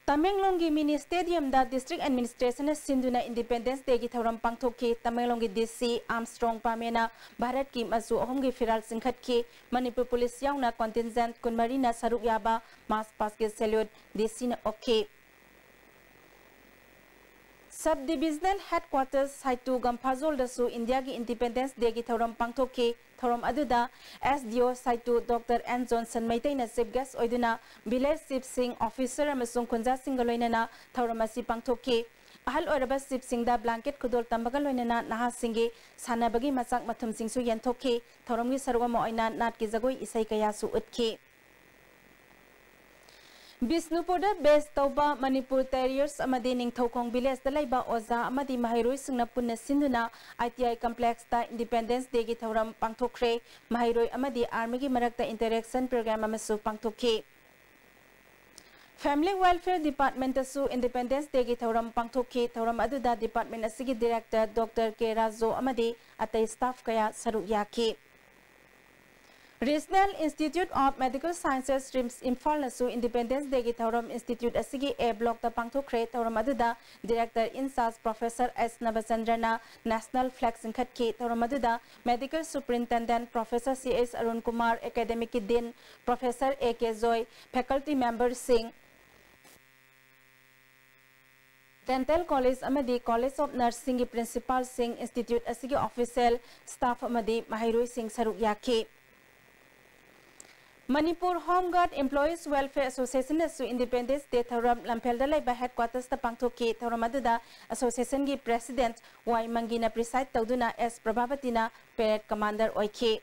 ꯇꯃꯦꯡꯂꯣꯡꯒꯤ Mini Stadium ꯗ District Administration ꯅ ꯁꯤꯟꯗꯨꯅ Independence Day ꯒꯤ ꯊꯧꯔꯝ ꯄꯥꯡꯊꯣꯛꯈꯤ꯫ ꯇꯃꯦꯡꯂꯣꯡꯒꯤ D C Armstrong ꯄꯥꯃꯦꯅ ꯚꯥꯔꯠꯀꯤ ꯃꯆꯨ ꯑꯍꯨꯝꯒꯤ ꯐꯤꯔꯥꯜ ꯆꯤꯡꯈꯠꯈꯤ꯫ ꯃꯅꯤꯄꯨꯔ Police ꯌꯥꯎꯅ contingent ꯀꯨꯟꯃꯔꯤꯅ ꯁꯔꯨꯛ ꯌꯥꯕ march past ꯀꯤ salute D C ꯅ ꯑꯣꯛꯈꯤ꯫ Sub Divisional Headquarters ꯁꯥꯏꯇꯨ ꯒꯝꯐꯥꯖꯣꯜꯗꯁꯨ ꯏꯟꯗꯤꯌꯥꯒꯤ Independence Day ꯒꯤ ꯊꯧꯔꯝ ꯄꯥꯡꯊꯣꯛꯈꯤ꯫ ꯊꯧꯔꯝ ꯑꯗꯨꯗ S D O ꯁꯥꯏꯇꯨ Doctor N Johnson ꯃꯩꯇꯩꯅ chief guest ꯑꯣꯏꯗꯨꯅ village chief ꯁꯤꯡ, officer ꯑꯃꯁꯨꯡ ꯈꯨꯟꯖꯥꯁꯤꯡꯒ ꯂꯣꯏꯅꯅ ꯊꯧꯔꯝ ꯑꯁꯤ ꯄꯥꯡꯊꯣꯛꯈꯤ꯫ ꯑꯍꯜ ꯑꯣꯏꯔꯕ chief ꯁꯤꯡꯗ blanket ꯈꯨꯗꯣꯜ ꯇꯝꯕꯒ ꯂꯣꯏꯅꯅ ꯅꯍꯥꯁꯤꯡꯒꯤ ꯁꯥꯟꯅꯕꯒꯤ ꯃꯆꯥꯛ ꯃꯊꯨꯝꯁꯤꯡꯁꯨ ꯌꯦꯟꯊꯣꯛꯈꯤ꯫ ꯊꯧꯔꯝꯒꯤ ꯁꯔꯨꯛ ꯑꯃ ꯑꯣꯏꯅ ꯅꯥꯠꯀꯤ ꯖꯒꯣꯏ ꯏꯁꯩ ꯀꯌꯥꯁꯨ ꯎꯠꯈꯤ꯫ ꯕꯤꯁꯅꯨꯄꯨꯔꯗ base ꯇꯧꯕ ꯃꯅꯤꯄꯨꯔ Terriers ꯑꯃꯗꯤ ꯅꯤꯡꯊꯧꯈꯣꯡ village ꯇ ꯂꯩꯕ ꯑꯣꯖꯥ ꯑꯃꯗꯤ ꯃꯍꯩꯔꯣꯏꯁꯤꯡꯅ ꯄꯨꯟꯅ ꯁꯤꯟꯗꯨꯅ I T I complex ꯇ Independence Day ꯒꯤ ꯊꯧꯔꯝ ꯄꯥꯡꯊꯣꯛꯈ꯭ꯔꯦ꯫ ꯃꯍꯩꯔꯣꯏ ꯑꯃꯗꯤ army ꯒꯤ ꯃꯔꯛꯇ interaction program ꯑꯃꯁꯨ ꯄꯥꯡꯊꯣꯛꯈꯤ꯫ Family Welfare Department ꯇꯁꯨ Independence Day ꯒꯤ ꯊꯧꯔꯝ ꯄꯥꯡꯊꯣꯛꯈꯤ꯫ ꯊꯧꯔꯝ ꯑꯗꯨꯗ department ꯑꯁꯤꯒꯤ director Doctor K ꯔꯥꯖꯨ ꯑꯃꯗꯤ ꯑꯇꯩ staff ꯀꯌꯥ ꯁꯔꯨꯛ ꯌꯥꯈꯤ꯫ Regional Institute of Medical Sciences, RIMS, ꯏꯝꯐꯥꯜꯅꯁꯨ Independence Dayꯒꯤ ꯊꯧꯔꯝ institute ꯑꯁꯤꯒꯤ A blockꯇ ꯄꯥꯡꯊꯣꯛꯈ꯭ꯔꯦ꯫ ꯊꯧꯔꯝ ꯑꯗꯨꯗ Director in Charge Professor S ꯅꯕꯆꯟꯗ꯭ꯔꯅ National Flag ꯆꯤꯡꯈꯠꯈꯤ꯫ ꯊꯧꯔꯝ ꯑꯗꯨꯗ Medical Superintendent Professor C H Arun Kumar, Academicꯀꯤ Dean Professor A K Joy, faculty memberꯁꯤꯡ, Dental College ꯑꯃꯗꯤ College of Nursingꯒꯤ principalꯁꯤꯡ, institute ꯑꯁꯤꯒꯤ official, staff ꯑꯃꯗꯤ ꯃꯍꯩꯔꯣꯏꯁꯤꯡ ꯁꯔꯨꯛ ꯌꯥꯈꯤ꯫ Manipur Home Guard Employees Welfare Associationꯅꯁꯨ Independence Day ꯊꯧꯔꯝ ꯂꯝꯐꯦꯜꯗ ꯂꯩꯕ headquartersꯇ ꯄꯥꯡꯊꯣꯛꯈꯤ꯫ ꯊꯧꯔꯝ ꯑꯗꯨꯗ associationꯒꯤ president ꯋꯥꯏ ꯃꯪꯒꯤꯅ preside ꯇꯧꯗꯨꯅ S ꯄ꯭ꯔꯚꯥꯕꯇꯤꯅ parade commander ꯑꯣꯏꯈꯤ꯫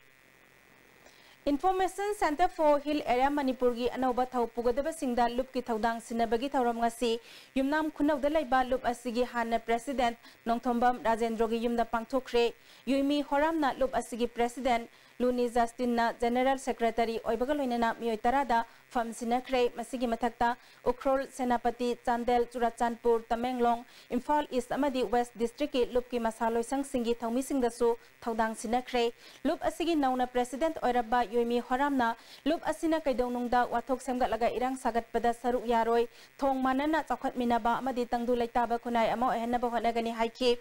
Information Centre for Hill Area ꯃꯅꯤꯄꯨꯔꯒꯤ ꯑꯅꯧꯕ ꯊꯧ ꯄꯨꯒꯗꯕꯁꯤꯡꯗ ꯂꯨꯞꯀꯤ ꯊꯧꯗꯥꯡ ꯁꯤꯟꯅꯕꯒꯤ ꯊꯧꯔꯝ ꯉꯁꯤ ꯌꯨꯝꯅꯥꯝ ꯈꯨꯅꯧꯗ ꯂꯩꯕ ꯂꯨꯞ ꯑꯁꯤꯒꯤ ꯍꯥꯟꯅ president ꯅꯣꯡꯊꯣꯝꯕꯝ ꯔꯥꯖꯦꯟꯗ꯭ꯔꯣꯒꯤ ꯌꯨꯝꯗ ꯄꯥꯡꯊꯣꯛꯈ꯭ꯔꯦ꯫ ꯌꯨꯏꯃꯤ ꯍꯣꯔꯥꯝꯅ ꯂꯨꯞ ꯑꯁꯤꯒꯤ president ꯂꯨꯅꯤ ꯖꯁꯇꯤꯟꯅ general secretary ꯑꯣꯏꯕꯒ ꯂꯣꯏꯅꯅ ꯃꯤꯑꯣꯏ ꯇꯔꯥꯗ ꯐꯝ ꯁꯤꯟꯅꯈ꯭ꯔꯦ꯫ ꯃꯁꯤꯒꯤ ꯃꯊꯛꯇ ꯎꯈ꯭ꯔꯨꯜ, ꯁꯦꯅꯥꯄꯇꯤ, ꯆꯥꯟꯗꯦꯜ, ꯆꯨꯔꯥꯆꯥꯟꯄꯨꯔ, ꯇꯃꯦꯡꯂꯣꯡ, ꯏꯝꯐꯥꯜ East ꯑꯃꯗꯤ West districtꯀꯤ ꯂꯨꯞꯀꯤ ꯃꯁꯥ ꯂꯣꯏꯁꯪꯁꯤꯡꯒꯤ ꯊꯧꯃꯤꯁꯤꯡꯗꯁꯨ ꯊꯧꯗꯥꯡ ꯁꯤꯟꯅꯈ꯭ꯔꯦ꯫ ꯂꯨꯞ ꯑꯁꯤꯒꯤ ꯅꯧꯅ president ꯑꯣꯏꯔꯕ ꯌꯨꯏꯃꯤ ꯍꯣꯔꯥꯝꯅ ꯂꯨꯞ ꯑꯁꯤꯅ ꯀꯩꯗꯧꯅꯨꯡꯗ ꯋꯥꯊꯣꯛ ꯁꯦꯝꯒꯠꯂꯒ ꯏꯔꯥꯡ ꯁꯥꯒꯠꯄꯗ ꯁꯔꯨꯛ ꯌꯥꯔꯣꯏ, ꯊꯣꯡ ꯃꯥꯟꯅꯅ ꯆꯥꯎꯈꯠꯃꯤꯟꯅꯕ ꯑꯃꯗꯤ ꯇꯪꯗꯨ ꯂꯩꯇꯥꯕ ꯈꯨꯟꯅꯥꯏ ꯑꯃ ꯑꯣꯏꯍꯟꯅꯕ ꯍꯣꯠꯅꯒꯅꯤ ꯍꯥꯏꯈꯤ꯫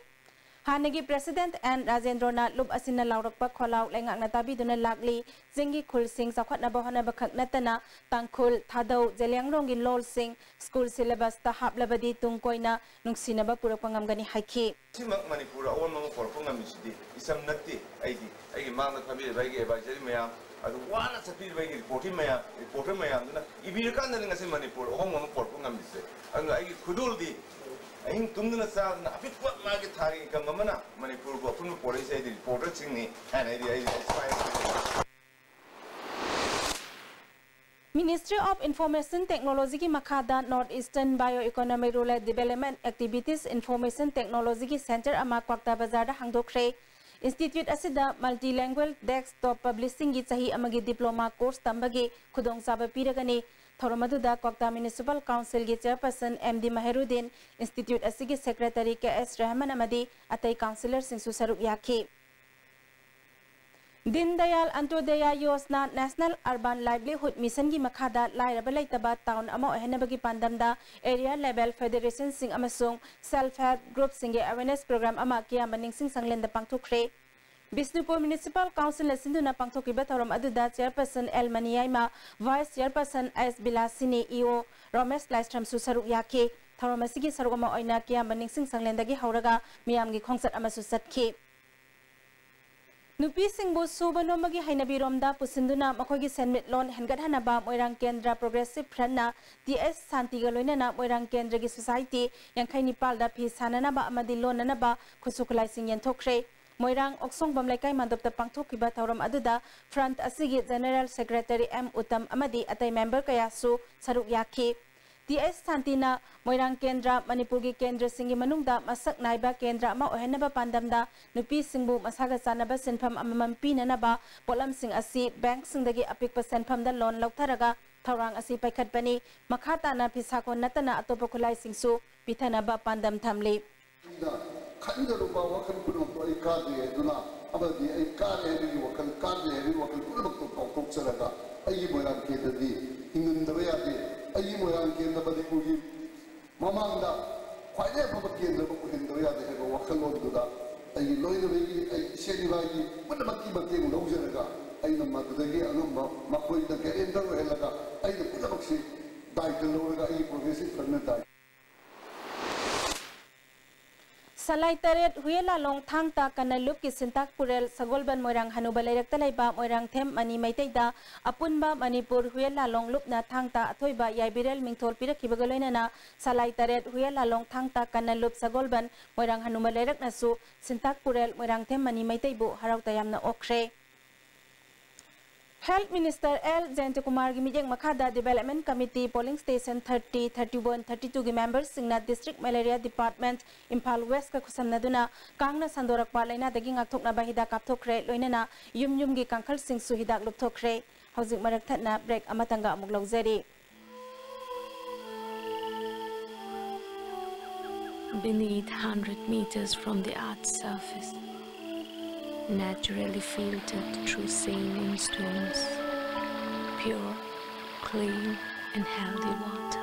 ꯍꯥꯟꯅꯒꯤ president N ꯔꯥꯖꯦꯟꯗ꯭ꯔꯣꯅ ꯂꯨꯞ ꯑꯁꯤꯅ ꯂꯥꯎꯔꯛꯄ ꯈꯣꯜꯂꯥꯎ ꯂꯩꯉꯥꯛꯅ ꯇꯥꯕꯤꯗꯨꯅ ꯂꯥꯛꯂꯤ꯫ ꯆꯤꯡꯒꯤ ꯈꯨꯜꯁꯤꯡ ꯆꯥꯎꯈꯠꯅꯕ ꯍꯣꯠꯅꯕ ꯈꯛ ꯅꯠꯇꯅ ꯇꯥꯡꯈꯨꯜ, ꯊꯥꯗꯧ, ꯖꯦꯂꯤꯌꯥꯡꯔꯣꯡꯒꯤ ꯂꯣꯜꯁꯤꯡ school syllabusꯇ ꯍꯥꯞꯂꯕꯗꯤ ꯇꯨꯡ ꯀꯣꯏꯅ ꯅꯨꯡꯁꯤꯅꯕ ꯄꯨꯔꯛꯄ ꯉꯝꯒꯅꯤ ꯍꯥꯏꯈꯤ꯫ ꯁꯤꯃꯛ ꯃꯅꯤꯄꯨꯔ ꯑꯑꯣꯟꯕ ꯑꯃ ꯄꯨꯔꯛꯄ ꯉꯝꯃꯤꯁꯤꯗꯤ ꯏꯆꯝ ꯅꯠꯇꯦ꯫ ꯑꯩꯗꯤ ꯑꯩꯒꯤ ꯃꯥꯡꯗ ꯐꯝꯕꯤꯔꯤꯕ ꯑꯩꯒꯤ advisory ꯃꯌꯥꯝ, ꯑꯗꯨ ꯋꯥꯅ ꯆꯠꯄꯤꯔꯤꯕ ꯑꯩꯒꯤ reporter ꯃꯌꯥꯝ, reporter ꯃꯌꯥꯝꯗꯨꯅ ꯏꯕꯤꯔꯀꯥꯟꯗꯅꯤ ꯉꯁꯤ ꯃꯅꯤꯄꯨꯔ ꯑꯍꯣꯡꯕ ꯑꯃ ꯄꯨꯔꯛꯄ ꯉꯝꯃꯤꯁꯦ꯫ ꯑꯗꯨꯅ ꯑꯩꯒꯤ ꯈꯨꯗꯣꯜꯗꯤ ꯑꯍꯤꯡ ꯇꯨꯝꯗꯅ ꯆꯥꯗꯅ ꯑꯄꯤꯛꯄ ꯃꯥꯒꯤ ꯊꯥꯒꯤ income ꯑꯃꯅ ꯃꯅꯤꯄꯨꯔꯕꯨ ꯑꯄꯨꯟꯕ ꯄꯨꯔꯛꯏꯁꯦ ꯑꯩꯗꯤ reporterꯁꯤꯡꯅꯤ ꯍꯥꯏꯅ ꯑꯩꯗꯤ, ꯑꯩꯗꯤ, ꯑꯩꯗꯤ ꯁꯨꯃꯥꯏꯅ Ministry of Information Technologyꯒꯤ ꯃꯈꯥꯗ North Eastern Bioeconomic Rural Development Activities Information Technologyꯒꯤ Centre ꯑꯃ ꯀ꯭ꯋꯥꯛꯇꯥ ꯕꯖꯥꯔꯗ ꯍꯥꯡꯗꯣꯛꯈ꯭ꯔꯦ꯫ Institute ꯑꯁꯤꯗ multilingual desktop publishingꯒꯤ ꯆꯍꯤ ꯑꯃꯒꯤ diploma course ꯇꯝꯕꯒꯤ ꯈꯨꯗꯣꯡꯆꯥꯕ ꯄꯤꯔꯒꯅꯤ꯫ ꯊꯧꯔꯝ ꯑꯗꯨꯗ ꯀ꯭ꯋꯥꯛꯇꯥ Municipal Councilꯒꯤ Chairperson M D ꯃꯍꯦꯔꯨꯗꯤꯟ, Institute ꯑꯁꯤꯒꯤ Secretary K S ꯔꯍꯃꯟ ꯑꯃꯗꯤ ꯑꯇꯩ councillorꯁꯤꯡꯁꯨ ꯁꯔꯨꯛ ꯌꯥꯈꯤ꯫ ꯗꯤꯟ ꯗꯌꯥꯜ ꯑꯟꯇꯣꯗꯌꯥ ꯌꯣꯖꯅꯥ ꯅꯦꯁꯅꯦꯜ ꯑꯔꯕꯥꯟ ꯂꯥꯏꯚꯂꯤꯍꯨꯗ ꯃꯤꯁꯟꯒꯤ ꯃꯈꯥꯗ ꯂꯥꯏꯔꯕ ꯂꯩꯇꯕ ꯇꯥꯎꯟ ꯑꯃ ꯑꯣꯏꯍꯟꯅꯕꯒꯤ ꯄꯥꯟꯗꯝꯗ ꯑꯦꯔꯤꯌꯥ ꯂꯦꯚꯦꯜ ꯐꯦꯗꯦꯔꯦꯁꯟꯁꯤꯡ ꯑꯃꯁꯨꯡ ꯁꯦꯜꯐ ꯍꯦꯜꯞ ꯒ꯭ꯔꯨꯞꯁꯤꯡꯒꯤ ꯑꯦꯋꯦꯔꯅꯦꯁ ꯄ꯭ꯔꯣꯒ꯭ꯔꯥꯝ ꯑꯃ ꯀꯤꯌꯥꯝꯕ ꯅꯤꯡꯁꯤꯡ ꯁꯪꯂꯦꯟꯗ ꯄꯥꯡꯊꯣꯛꯈ꯭ꯔꯦ꯫ ꯕꯤꯁꯅꯨꯄꯨꯔ ꯃ꯭ꯌꯨꯅꯤꯁꯤꯄꯥꯜ ꯀꯥꯎꯟꯁꯤꯜꯅ ꯁꯤꯟꯗꯨꯅ ꯄꯥꯡꯊꯣꯛꯈꯤꯕ ꯊꯧꯔꯝ ꯑꯗꯨꯗ ꯆꯦꯌꯔꯄꯔꯁꯟ ꯑꯦꯜ ꯃꯅꯤꯌꯥꯏꯃ, ꯚꯥꯏꯁ ꯆꯦꯌꯔꯄꯔꯁꯟ ꯑꯦꯁ ꯕꯤꯂꯥꯁꯤꯅꯤ, ꯏ ꯑꯣ ꯔꯣꯃꯦꯁ ꯂꯥꯏꯁ꯭ꯔꯝꯁꯨ ꯁꯔꯨꯛ ꯌꯥꯈꯤ꯫ ꯊꯧꯔꯝ ꯑꯁꯤꯒꯤ ꯁꯔꯨꯛ ꯑꯃ ꯑꯣꯏꯅ ꯀꯤꯌꯥꯝꯕ ꯅꯤꯡꯁꯤꯡ ꯁꯪꯂꯦꯟꯗꯒꯤ ꯍꯧꯔꯒ ꯃꯤꯌꯥꯝꯒꯤ ꯈꯣꯡꯆꯠ ꯑꯃꯁꯨ ꯆꯠꯈꯤ꯫ ꯅꯨꯄꯤꯁꯤꯡꯕꯨ ꯁꯨꯕ ꯅꯣꯝꯕꯒꯤ ꯍꯩꯅꯕꯤꯔꯣꯝꯗ ꯄꯨꯁꯤꯟꯗꯨꯅ ꯃꯈꯣꯏꯒꯤ ꯁꯦꯟꯃꯤꯠꯂꯣꯟ ꯍꯦꯟꯒꯠꯍꯟꯅꯕ ꯃꯣꯏꯔꯥꯡ ꯀꯦꯟꯗ꯭ꯔ ꯄ꯭ꯔꯣꯒ꯭ꯔꯦꯁꯤꯚ ꯐ꯭ꯔꯟꯠꯅ ꯇꯤ ꯑꯦꯁ ꯁꯥꯟꯇꯤꯒ ꯂꯣꯏꯅꯅ ꯃꯣꯏꯔꯥꯡ ꯀꯦꯟꯗ꯭ꯔꯒꯤ ꯁꯣꯁꯥꯏꯇꯤ ꯌꯥꯡꯈꯩ ꯅꯤꯄꯥꯜꯗ ꯐꯤ ꯁꯥꯅꯅꯕ ꯑꯃꯗꯤ ꯂꯣꯟꯅꯅꯕ ꯈꯨꯠꯁꯨ ꯈꯨꯠꯂꯥꯏꯁꯤꯡ ꯌꯦꯟꯊꯣꯛꯈ꯭ꯔꯦ꯫ ꯃꯣꯏꯔꯥꯡ ꯑꯣꯛꯁꯣꯡꯕꯝ ꯂꯩꯀꯥꯏ ꯃꯥꯟꯗꯣꯞꯇ ꯄꯥꯡꯊꯣꯛꯈꯤꯕ ꯊꯧꯔꯝ ꯑꯗꯨꯗ ꯐ꯭ꯔꯟꯠ ꯑꯁꯤꯒꯤ ꯖꯦꯅꯔꯦꯜ ꯁꯦꯀ꯭ꯔꯦꯇꯔꯤ ꯑꯦꯝ ꯎꯇꯝ ꯑꯃꯗꯤ ꯑꯇꯩ ꯃꯦꯝꯕꯔ ꯀꯌꯥꯁꯨ ꯁꯔꯨꯛ ꯌꯥꯈꯤ꯫ ꯇꯤ ꯑꯦꯁ ꯁꯥꯟꯇꯤꯅ ꯃꯣꯏꯔꯥꯡ ꯀꯦꯟꯗ꯭ꯔ ꯃꯅꯤꯄꯨꯔꯒꯤ ꯀꯦꯟꯗ꯭ꯔꯁꯤꯡꯒꯤ ꯃꯅꯨꯡꯗ ꯃꯁꯛ ꯅꯥꯏꯕ ꯀꯦꯟꯗ꯭ꯔ ꯑꯃ ꯑꯣꯏꯍꯟꯅꯕ ꯄꯥꯟꯗꯝꯗ ꯅꯨꯄꯤꯁꯤꯡꯕꯨ ꯃꯁꯥꯒ ꯆꯥꯟꯅꯕ ꯁꯤꯟꯐꯝ ꯑꯃꯃꯝ ꯄꯤꯅꯅꯕ ꯄꯣꯠꯂꯝꯁꯤꯡ ꯑꯁꯤ ꯕꯦꯡꯛꯁꯤꯡꯗꯒꯤ ꯑꯄꯤꯛꯄ ꯁꯦꯟꯐꯝꯗ ꯂꯣꯟ ꯂꯧꯊꯔꯒ ꯊꯧꯔꯥꯡ ꯑꯁꯤ ꯄꯥꯏꯈꯠꯄꯅꯤ꯫ ꯃꯈꯥ ꯇꯥꯅ ꯐꯤꯁꯥꯀꯣꯟ ꯅꯠꯇꯅ ꯑꯇꯣꯞꯄ ꯈꯨꯠꯂꯥꯏꯁꯤꯡꯁꯨ ꯄꯤꯊꯅꯕ ꯄꯥꯟꯗꯝ ꯊꯝꯂꯤ꯫ ꯑꯩꯅ ꯈꯟꯖꯔꯨꯕ ꯋꯥꯈꯜ ꯄꯨꯝꯅꯃꯛꯇꯣ ꯑꯩ ꯀꯥꯗꯦ ꯍꯥꯏꯗꯨꯅ, ꯑꯃꯗꯤ ꯑꯩ ꯀꯥꯔꯦ ꯍꯥꯏꯕꯒꯤ ꯋꯥꯈꯜ, ꯀꯥꯗꯦ ꯍꯥꯏꯕꯒꯤ ꯋꯥꯈꯜ ꯄꯨꯝꯅꯃꯛꯇꯣ ꯀꯥꯎꯊꯣꯛꯆꯔꯒ, ꯑꯩꯒꯤ ꯃꯣꯏꯔꯥꯡ ꯀꯦꯟꯗ꯭ꯔꯗꯤ ꯍꯤꯡꯍꯟꯗꯕ ꯌꯥꯗꯦ, ꯑꯩꯒꯤ ꯃꯣꯏꯔꯥꯡ ꯀꯦꯟꯗ꯭ꯔ ꯃꯅꯤꯄꯨꯔꯒꯤ ꯃꯃꯥꯡꯗ ꯈ꯭ꯋꯥꯏꯗꯒꯤ ꯑꯐꯕ ꯀꯦꯟꯗ꯭ꯔ ꯑꯃ ꯑꯣꯏꯍꯟꯗꯕ ꯌꯥꯗꯦ ꯍꯥꯏꯕ ꯋꯥꯈꯜꯂꯣꯟꯗꯨꯗ ꯑꯩꯒꯤ ꯂꯣꯏꯅꯕꯤꯒꯤ, ꯑꯩ ꯏꯆꯦ ꯏꯕꯥꯒꯤ ꯄꯨꯝꯅꯃꯛꯀꯤ ꯃꯇꯦꯡ ꯂꯧꯖꯔꯒ, ꯑꯩꯅ ꯃꯗꯨꯗꯒꯤ ꯑꯉꯝꯕ ꯃꯈꯣꯏꯗ ꯒꯦꯔꯦꯟꯇꯔ ꯑꯣꯏꯍꯜꯂꯒ, ꯑꯩꯅ ꯄꯨꯝꯅꯃꯛꯁꯤ ꯗꯥꯏꯇ ꯂꯧꯔꯒ, ꯑꯩꯒꯤ ꯄ꯭ꯔꯣꯒ꯭ꯔꯦꯁꯤꯚ ꯐ꯭ꯔꯟꯠꯅ ꯗꯥꯏꯇ ꯁꯂꯥꯏ ꯇꯔꯦꯠ ꯍꯨꯌꯦꯂꯥꯂꯣꯡ ꯊꯥꯡ ꯇꯥ ꯀꯟꯅ ꯂꯨꯞꯀꯤ ꯁꯤꯟꯇꯥꯛ ꯄꯨꯔꯦꯜ ꯁꯒꯣꯜꯕꯟ ꯃꯣꯏꯔꯥꯡ ꯍꯅꯨꯕ ꯂꯩꯔꯛꯇ ꯂꯩꯕ ꯃꯣꯏꯔꯥꯡꯊꯦꯝ ꯃꯅꯤ ꯃꯩꯇꯩꯗ ꯑꯄꯨꯟꯕ ꯃꯅꯤꯄꯨꯔ ꯍꯨꯌꯦꯂꯥꯂꯣꯡ ꯂꯨꯞꯅ ꯊꯥꯡ ꯇꯥ ꯑꯊꯣꯏꯕ ꯌꯥꯏꯕꯤꯔꯦꯜ ꯃꯤꯡꯊꯣꯜ ꯄꯤꯔꯛꯈꯤꯕꯒ ꯂꯣꯏꯅꯅ ꯁꯂꯥꯏ ꯇꯔꯦꯠ ꯍꯨꯌꯦꯂꯥꯂꯣꯡ ꯊꯥꯡ ꯇꯥ ꯀꯟꯅ ꯂꯨꯞ ꯁꯒꯣꯜꯕꯟ ꯃꯣꯏꯔꯥꯡ ꯍꯅꯨꯕ ꯂꯩꯔꯛꯅꯁꯨ ꯁꯤꯟꯇꯥꯛ ꯄꯨꯔꯦꯜ ꯃꯣꯏꯔꯥꯡꯊꯦꯝ ꯃꯅꯤ ꯃꯩꯇꯩꯕꯨ ꯍꯔꯥꯎ ꯇꯌꯥꯝꯅ ꯑꯣꯛꯈ꯭ꯔꯦ꯫ ꯍꯦꯜꯊ ꯃꯤꯅꯤꯁꯇꯔ ꯑꯦꯜ ꯖꯌꯟꯇꯀꯨꯃꯥꯔꯒꯤ ꯃꯤꯠꯌꯦꯡ ꯃꯈꯥꯗ development committee polling station thirty, thirty one, thirty ꯇꯨꯒꯤ ꯃꯦꯝꯕꯔꯁꯤꯡꯅ ꯗꯤꯁꯇ꯭ꯔꯤꯛ ꯃꯦꯂꯦꯔꯤꯌꯥ ꯗꯤꯄꯥꯔꯠꯃꯦꯟꯠ, ꯏꯝꯐꯥꯜ ꯋꯦꯁꯀ ꯈꯨꯠꯁꯝꯅꯗꯨꯅ ꯀꯥꯡꯅ ꯁꯟꯗꯣꯔꯛꯄ ꯂꯥꯏꯅꯥꯗꯒꯤ ꯉꯥꯛꯊꯣꯛꯅꯕ ꯍꯤꯗꯥꯛ ꯀꯥꯞꯊꯣꯛꯈ꯭ꯔꯦ, ꯂꯣꯏꯅꯅ ꯌꯨꯝ ꯌꯨꯝꯒꯤ ꯀꯥꯡꯈꯜꯁꯤꯡꯁꯨ ꯍꯤꯗꯥꯛ ꯂꯨꯞꯊꯣꯛꯈ꯭ꯔꯦ꯫ ꯍꯧꯖꯤꯛ ꯃꯔꯛ ꯊꯠꯅ ꯕ꯭ꯔꯦꯛ ꯑꯃꯇꯪꯒ ꯑꯃꯨꯛ ꯂꯧꯖꯔꯤ꯫ Beneath hundred meters from the earth's surface, Naturally filtered through saline streams, pure, clean, and healthy water.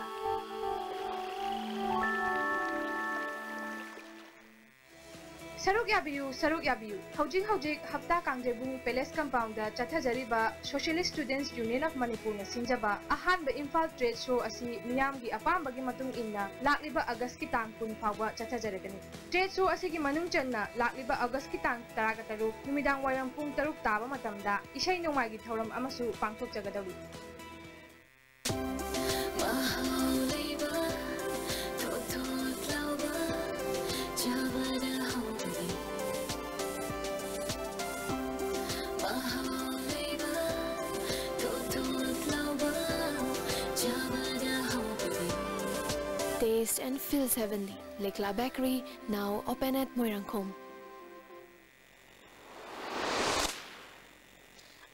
ꯁꯔꯨꯛ ꯌꯥꯕꯤꯌꯨ, ꯁꯔꯨꯛ ꯌꯥꯕꯤꯌꯨ꯫ ꯍꯧꯖꯤꯛ ꯍꯧꯖꯤꯛ ꯍꯞꯇꯥ ꯀꯥꯡꯖꯩꯕꯨꯡ Palace Compoundꯗ ꯆꯠꯊꯖꯔꯤꯕ Socialist Students Union of Manipurꯅ ꯁꯤꯟꯖꯕ ꯑꯍꯥꯟꯕ ꯏꯝꯐꯥꯜ Trade Show ꯑꯁꯤ ꯃꯤꯌꯥꯝꯒꯤ ꯑꯄꯥꯝꯕꯒꯤ ꯃꯇꯨꯡ ꯏꯟꯅ ꯂꯥꯛꯂꯤꯕ Augustꯀꯤ ꯇꯥꯡ ꯀꯨꯟ ꯐꯥꯎꯕ ꯆꯠꯊꯖꯔꯒꯅꯤ꯫ Trade Show ꯑꯁꯤꯒꯤ ꯃꯅꯨꯡ ꯆꯟꯅ ꯂꯥꯛꯂꯤꯕ Augustꯀꯤ ꯇꯥꯡ ꯇꯔꯥꯒ ꯇꯔꯨꯛ ꯅꯨꯃꯤꯗꯥꯡ ꯋꯥꯏꯔꯝ ꯄꯨꯡ ꯇꯔꯨꯛ ꯇꯥꯕ ꯃꯇꯝꯗ ꯏꯁꯩ ꯅꯣꯡꯃꯥꯏꯒꯤ ꯊꯧꯔꯝ ꯑꯃꯁꯨ ꯄꯥꯡꯊꯣꯛꯆꯒꯗꯧꯔꯤ꯫ ꯃꯍꯥꯎ ꯂꯩꯕ ꯊꯣꯠ ꯊꯣꯠ ꯂꯥꯎꯕ ꯆꯥꯕꯗ ꯍꯥꯎꯕꯗꯤ꯫ ꯃꯍꯥꯎ ꯂꯩꯕ ꯊꯣꯠ ꯊꯣꯠ ꯂꯥꯎꯕ ꯆꯥꯕꯗ ꯍꯥꯎꯕꯗꯤ꯫ Taste and feels heavenly. Likla Bakery, now open at Moirangkhom.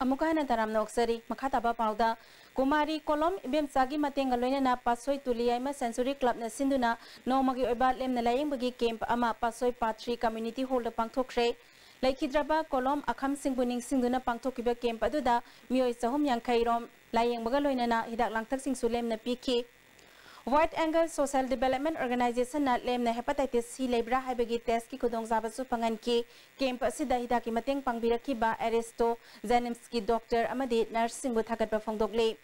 ꯑꯃꯨꯛꯀ ꯍꯟꯅ ꯇꯔꯥꯝꯅ ꯑꯣꯛꯆꯔꯤ꯫ ꯃꯈꯥ ꯇꯥꯕ ꯄꯥꯎꯗ, ꯀꯨꯃꯥꯔꯤ ꯀꯣꯂꯣꯝ ꯏꯕꯦꯝꯆꯥꯒꯤ ꯃꯇꯦꯡꯒ ꯂꯣꯏꯅꯅ ꯄꯥꯠꯁꯣꯏ ꯇꯨꯂꯤ ꯌꯥꯏꯃ Century Clubꯅ ꯁꯤꯟꯗꯨꯅ ꯅꯣꯡꯃꯒꯤ ꯑꯣꯏꯕ ꯂꯦꯝꯅ ꯂꯥꯌꯦꯡꯕꯒꯤ camp ꯑꯃ ꯄꯥꯠꯁꯣꯏ Part three Community Hallꯗ ꯄꯥꯡꯊꯣꯛꯈ꯭ꯔꯦ꯫ ꯂꯩꯈꯤꯗ꯭ꯔꯕ ꯀꯣꯂꯣꯝ ꯑꯈꯝꯁꯤꯡꯕꯨ ꯅꯤꯡꯁꯤꯡꯗꯨꯅ ꯄꯥꯡꯊꯣꯛꯈꯤꯕ camp ꯑꯗꯨꯗ ꯃꯤꯑꯣꯏ ꯆꯍꯨꯝ ꯌꯥꯡꯈꯩ ꯔꯣꯝ ꯂꯥꯌꯦꯡꯕꯒ ꯂꯣꯏꯅꯅ ꯍꯤꯗꯥꯛ ꯂꯥꯡꯊꯛꯁꯤꯡꯁꯨ ꯂꯦꯝꯅ ꯄꯤꯈꯤ꯫ Wide Angle Social Development Organizationꯅ ꯂꯦꯝꯅ Hepatitis C ꯂꯩꯕ꯭ꯔꯥ ꯍꯥꯏꯕꯒꯤ testꯀꯤ ꯈꯨꯗꯣꯡꯆꯥꯕꯁꯨ ꯐꯪꯍꯟꯈꯤ꯫ Camp ꯑꯁꯤꯗ ꯍꯤꯗꯥꯛꯀꯤ ꯃꯇꯦꯡ ꯄꯥꯡꯕꯤꯔꯛꯈꯤꯕ Aristo, JNIMSꯀꯤ doctor ꯑꯃꯗꯤ nurseꯁꯤꯡꯕꯨ ꯊꯥꯒꯠꯄ ꯐꯣꯡꯗꯣꯛꯂꯤ꯫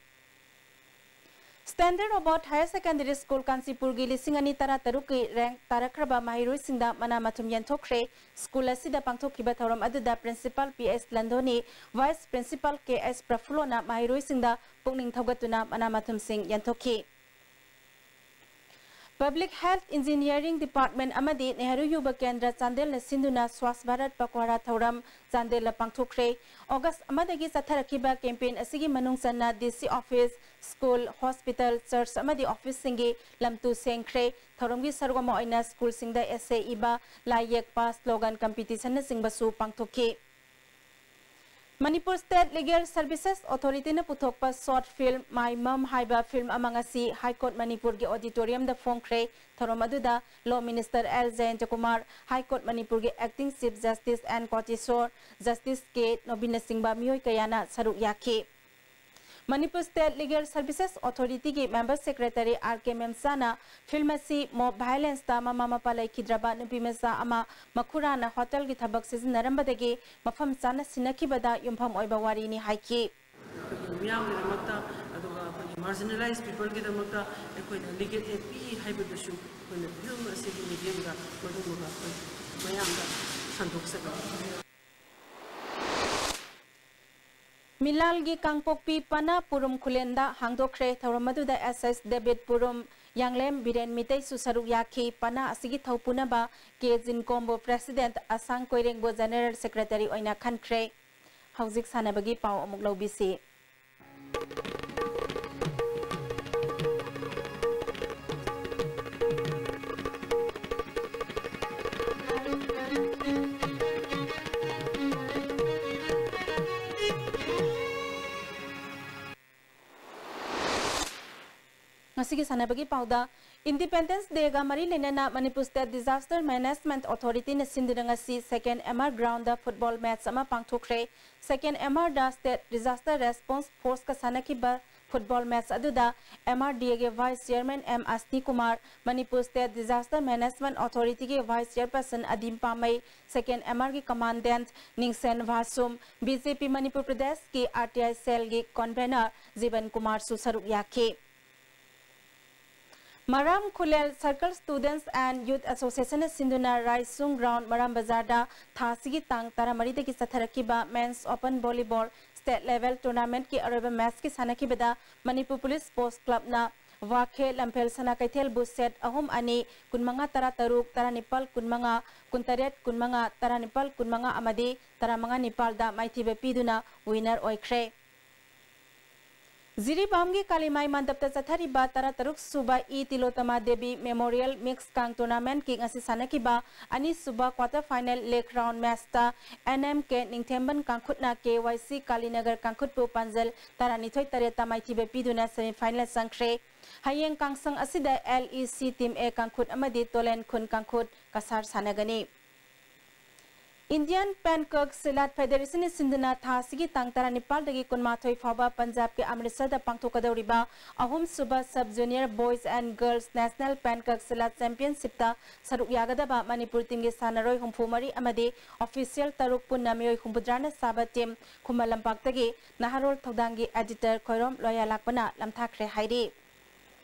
Standard Robert Higher Secondary School ꯀꯥꯟꯆꯤꯄꯨꯔꯒꯤ ꯂꯤꯁꯤꯡ ꯑꯅꯤ ꯇꯔꯥ ꯇꯔꯨꯛꯀꯤ rank ꯇꯥꯔꯛꯈ꯭ꯔꯕ ꯃꯍꯩꯔꯣꯏꯁꯤꯡꯗ ꯃꯅꯥ ꯃꯊꯨꯝ ꯌꯦꯟꯊꯣꯛꯈ꯭ꯔꯦ꯫ School ꯑꯁꯤꯗ ꯄꯥꯡꯊꯣꯛꯈꯤꯕ ꯊꯧꯔꯝ ꯑꯗꯨꯗ Principal P S ꯂꯟꯗꯣꯅꯤ, Vice Principal ꯀꯦ ꯑꯦꯁ ꯄ꯭ꯔꯐꯨꯜꯂꯣꯅ ꯃꯍꯩꯔꯣꯏꯁꯤꯡꯗ ꯄꯨꯛꯅꯤꯡ ꯊꯧꯒꯠꯇꯨꯅ ꯃꯅꯥ ꯃꯊꯨꯝꯁꯤꯡ ꯌꯦꯟꯊꯣꯛꯈꯤ꯫ Public Health Engineering Department ꯑꯃꯗꯤ ꯅꯦꯍꯔꯨ ꯌꯨꯕ ꯀꯦꯟꯗ꯭ꯔ ꯆꯥꯟꯗꯦꯜꯅ ꯁꯤꯟꯗꯨꯅ Swachh Bharat Pakhwada ꯊꯧꯔꯝ ꯆꯥꯟꯗꯦꯜꯗ ꯄꯥꯡꯊꯣꯛꯈ꯭ꯔꯦ꯫ August ꯑꯃꯗꯒꯤ ꯆꯠꯊꯔꯛꯈꯤꯕ campaign ꯑꯁꯤꯒꯤ ꯃꯅꯨꯡ ꯆꯟꯅ D C office, school, hospital, church ꯑꯃꯗꯤ officeꯁꯤꯡꯒꯤ ꯂꯝꯇꯨ ꯁꯦꯡꯈ꯭ꯔꯦ꯫ ꯊꯧꯔꯝꯒꯤ ꯁꯔꯨꯛ ꯑꯃ ꯑꯣꯏꯅ schoolꯁꯤꯡꯗ essay ꯏꯕ, ꯂꯥꯏ ꯌꯦꯛꯄ, slogan competitionꯅꯆꯤꯡꯕꯁꯨ ꯄꯥꯡꯊꯣꯛꯈꯤ꯫ Manipur State Legal Services Authority ꯅ ꯄꯨꯊꯣꯛꯄ short film My Mom ꯍꯥꯏꯕ film ꯑꯃ ꯉꯁꯤ High Court ꯃꯅꯤꯄꯨꯔꯒꯤ auditorium ꯗ ꯐꯣꯡꯈ꯭ꯔꯦ꯫ ꯊꯧꯔꯝ ꯑꯗꯨꯗ Law Minister L Jayanta Kumar, High Court ꯃꯅꯤꯄꯨꯔꯒꯤ Acting Chief Justice N Kotessor, Justice K ꯅꯣꯕꯤꯟꯅꯆꯤꯡꯕ ꯃꯤꯑꯣꯏ ꯀꯌꯥꯅ ꯁꯔꯨꯛ ꯌꯥꯈꯤ꯫ Manipur State Legal Services Authority ꯒꯤ Member Secretary ꯑꯥꯔ ꯀꯦ ꯃꯦꯝꯆꯥꯅ film ꯑꯁꯤ mob violence ꯇ ꯃꯃꯥ ꯃꯄꯥ ꯂꯩꯈꯤꯗ꯭ꯔꯕ ꯅꯨꯄꯤ ꯃꯆꯥ ꯑꯃ ꯃꯈꯨꯔꯥꯅ hotel ꯒꯤ ꯊꯕꯛ ꯁꯤꯖꯤꯟꯅꯔꯝꯕꯗꯒꯤ ꯃꯐꯝ ꯆꯥꯅ ꯁꯤꯟꯅꯈꯤꯕꯗ ꯌꯨꯝꯐꯝ ꯑꯣꯏꯕ ꯋꯥꯔꯤꯅꯤ ꯍꯥꯏꯈꯤ꯫ ꯑꯩꯈꯣꯏꯒꯤ ꯃꯤꯌꯥꯝꯒꯤꯗꯃꯛꯇ, ꯑꯗꯨꯒ ꯑꯩꯈꯣꯏꯒꯤ marginalized people ꯒꯤꯗꯃꯛꯇ ꯑꯩꯈꯣꯏꯅ legal aid ꯄꯤ ꯍꯥꯏꯕꯗꯨꯁꯨ ꯑꯩꯈꯣꯏꯅ film ꯑꯁꯤꯒꯤ medium ꯗ ꯃꯗꯨꯃꯒ ꯑꯩꯈꯣꯏ ꯃꯌꯥꯝꯗ ꯁꯟꯗꯣꯛꯆꯒꯅꯤ꯫ ꯃꯤꯂꯥꯜꯒꯤ ꯀꯥꯡꯄꯣꯛꯄꯤ ꯄꯅꯥ ꯄꯨꯔꯨꯝ ꯈꯨꯂꯦꯟꯗ ꯍꯥꯡꯗꯣꯛꯈ꯭ꯔꯦ꯫ ꯊꯧꯔꯝ ꯑꯗꯨꯗ ꯑꯦꯁ ꯑꯦꯁ ꯗꯦꯕꯤꯠ ꯄꯨꯔꯨꯝ, ꯌꯥꯡꯂꯦꯝ ꯕꯤꯔꯦꯟ ꯃꯤꯇꯩꯁꯨ ꯁꯔꯨꯛ ꯌꯥꯈꯤ꯫ ꯄꯅꯥ ꯑꯁꯤꯒꯤ ꯊꯧꯄꯨꯅꯕ ꯀꯦ ꯖꯤꯟꯀꯣꯝꯕꯨ President, ꯑꯁꯥꯡ ꯀꯣꯏꯔꯦꯡꯕꯨ General Secretary ꯑꯣꯏꯅ ꯈꯟꯈ꯭ꯔꯦ꯫ ꯍꯧꯖꯤꯛ ꯁꯥꯟꯅꯕꯒꯤ ꯄꯥꯎ ꯑꯃꯨꯛ ꯂꯧꯕꯤꯁꯤ꯫ ꯉꯁꯤꯒꯤ ꯁꯥꯟꯅꯕꯒꯤ ꯄꯥꯎꯗ, Independence Day ꯒ ꯃꯔꯤ ꯂꯩꯅꯅ Manipur State Disaster Management Authority ꯅ ꯁꯤꯟꯗꯨꯅ ꯉꯁꯤ Second ꯑꯦꯝ ꯑꯥꯔ ground ꯗ football match ꯑꯃ ꯄꯥꯡꯊꯣꯛꯈ꯭ꯔꯦ꯫ Second ꯑꯦꯝ ꯑꯥꯔ ꯗ State Disaster Response Force ꯀ ꯁꯥꯟꯅꯈꯤꯕ football match ꯑꯗꯨꯗ ꯑꯦꯝ ꯑꯥꯔ ꯗꯤ ꯑꯦ ꯒꯤ Vice Chairman M Ashni Kumar, Manipur State Disaster Management Authority ꯒꯤ Vice Chairperson Adim Pamei, Second M R ꯒꯤ Commandant Ningshen Vashum, B J P Manipur ꯄ꯭ꯔꯗꯦꯁꯀꯤ ꯑꯥꯔ ꯇꯤ ꯑꯥꯏ cell ꯒꯤ convener ꯖꯤꯕꯟ ꯀꯨꯃꯥꯔꯁꯨ ꯁꯔꯨꯛ ꯌꯥꯈꯤ꯫ ꯃꯔꯥꯝ ꯈꯨꯂꯦꯜ Circle Students and Youth Association ꯅ ꯁꯤꯟꯗꯨꯅ ꯔꯥꯏꯁꯨꯡ ground ꯃꯔꯥꯝ ꯕꯖꯥꯔꯗ ꯊꯥ ꯑꯁꯤꯒꯤ ꯇꯥꯡ ꯇꯔꯥꯃꯔꯤꯗꯒꯤ ꯆꯠꯊꯔꯛꯈꯤꯕ Men's Open Volleyball State Level Tournament ꯀꯤ ꯑꯔꯣꯏꯕ match ꯀꯤ ꯁꯥꯟꯅꯈꯤꯕꯗ ꯃꯅꯤꯄꯨꯔ Police Sports Club ꯅ ꯋꯥꯈꯦ ꯂꯝꯐꯦꯜ ꯁꯅꯥ ꯀꯩꯊꯦꯜꯕꯨ set ꯑꯍꯨꯝ ꯑꯅꯤ, ꯀꯨꯟꯃꯉꯥ ꯇꯔꯥꯇꯔꯨꯛ, ꯇꯔꯥꯅꯤꯄꯥꯜ ꯀꯨꯟꯃꯉꯥ, ꯀꯨꯟꯇꯔꯦꯠ ꯀꯨꯟꯃꯉꯥ, ꯇꯔꯥꯅꯤꯄꯥꯜ ꯀꯨꯟꯃꯉꯥ ꯑꯃꯗꯤ ꯇꯔꯥꯃꯉꯥ ꯅꯤꯄꯥꯜꯗ ꯃꯥꯏꯊꯤꯕ ꯄꯤꯗꯨꯅ winner ꯑꯣꯏꯈ꯭ꯔꯦ꯫ ꯖꯤꯔꯤꯕꯥꯝꯒꯤ ꯀꯥꯂꯤꯃꯥꯏ ꯃꯟꯗꯞꯇ ꯆꯠꯊꯔꯤꯕ ꯇꯔꯥꯇꯔꯨꯛ ꯁꯨꯕ E Tilottama Devi memorial mix ꯀꯥꯡ ꯇꯣꯔꯅꯥꯃꯦꯟꯠꯀꯤ ꯉꯁꯤ ꯁꯥꯟꯅꯈꯤꯕ ꯑꯅꯤꯁꯨꯕ ꯀ꯭ꯋꯥꯇꯔ ꯐꯥꯏꯅꯦꯜ ꯂꯦꯒ ꯔꯥꯎꯟ ꯃꯦꯆꯇ ꯑꯦꯟ ꯑꯦꯝ ꯀꯦ ꯅꯤꯡꯊꯦꯝꯕꯟ ꯀꯥꯡꯈꯨꯠꯅ ꯀꯦ ꯋꯥꯏ ꯁꯤ ꯀꯥꯂꯤꯅꯒꯔ ꯀꯥꯡꯈꯨꯠꯄꯨ ꯄꯥꯟꯖꯜ ꯇꯔꯥꯅꯤꯊꯣꯏ ꯇꯔꯦꯠꯇ ꯃꯥꯏꯊꯤꯕ ꯄꯤꯗꯨꯅ ꯁꯦꯃꯤꯐꯥꯏꯅꯦꯜ ꯆꯪꯈ꯭ꯔꯦ꯫ ꯍꯌꯦꯡ ꯀꯥꯡꯁꯪ ꯑꯁꯤꯗ ꯑꯦꯜ ꯏ ꯁꯤ ꯇꯤꯝ ꯑꯦ ꯀꯥꯡꯈꯨꯠ ꯑꯃꯗꯤ ꯇꯣꯂꯦꯟ ꯈꯨꯟ ꯀꯥꯡꯈꯨꯠ ꯀꯁꯥꯔ ꯁꯥꯟꯅꯒꯅꯤ꯫ ꯏꯟꯗꯤꯌꯟ ꯄꯦꯟꯀꯛ ꯁꯤꯂꯥꯠ ꯐꯦꯗꯦꯔꯦꯁꯟꯅ ꯁꯤꯟꯗꯨꯅ ꯊꯥ ꯑꯁꯤꯒꯤ ꯇꯥꯡ ꯇꯔꯥꯅꯤꯄꯥꯜꯗꯒꯤ ꯀꯨꯟꯃꯥꯊꯣꯏ ꯐꯥꯎꯕ ꯄꯟꯖꯥꯕꯀꯤ ꯑꯃꯔꯤꯠꯁꯔꯗ ꯄꯥꯡꯊꯣꯛꯀꯗꯧꯔꯤꯕ ꯑꯍꯨꯝꯁꯨꯕ sub junior boys and girls national pencak silat ꯆꯦꯝꯄꯤꯌꯟꯁꯤꯞꯇ ꯁꯔꯨꯛ ꯌꯥꯒꯗꯕ ꯃꯅꯤꯄꯨꯔ ꯇꯤꯝꯒꯤ ꯁꯥꯟꯅꯔꯣꯏ ꯍꯨꯝꯐꯨ ꯃꯔꯤ ꯑꯃꯗꯤ ꯑꯣꯐꯤꯁꯤꯌꯦꯜ ꯇꯔꯨꯛ ꯄꯨꯟꯅ ꯃꯤꯑꯣꯏ ꯍꯨꯝꯐꯨꯇꯔꯥꯅ ꯁꯥꯕ ꯇꯤꯝ ꯈꯨꯃꯟ ꯂꯝꯄꯥꯛꯇꯒꯤ ꯅꯍꯥꯔꯣꯜ ꯊꯧꯗꯥꯡꯒꯤ ꯑꯦꯗꯤꯇꯔ ꯈꯣꯏꯔꯣꯝ ꯂꯣꯌꯥ ꯂꯥꯛꯄꯅ ꯂꯝꯊꯥꯈ꯭ꯔꯦ ꯍꯥꯏꯔꯤ꯫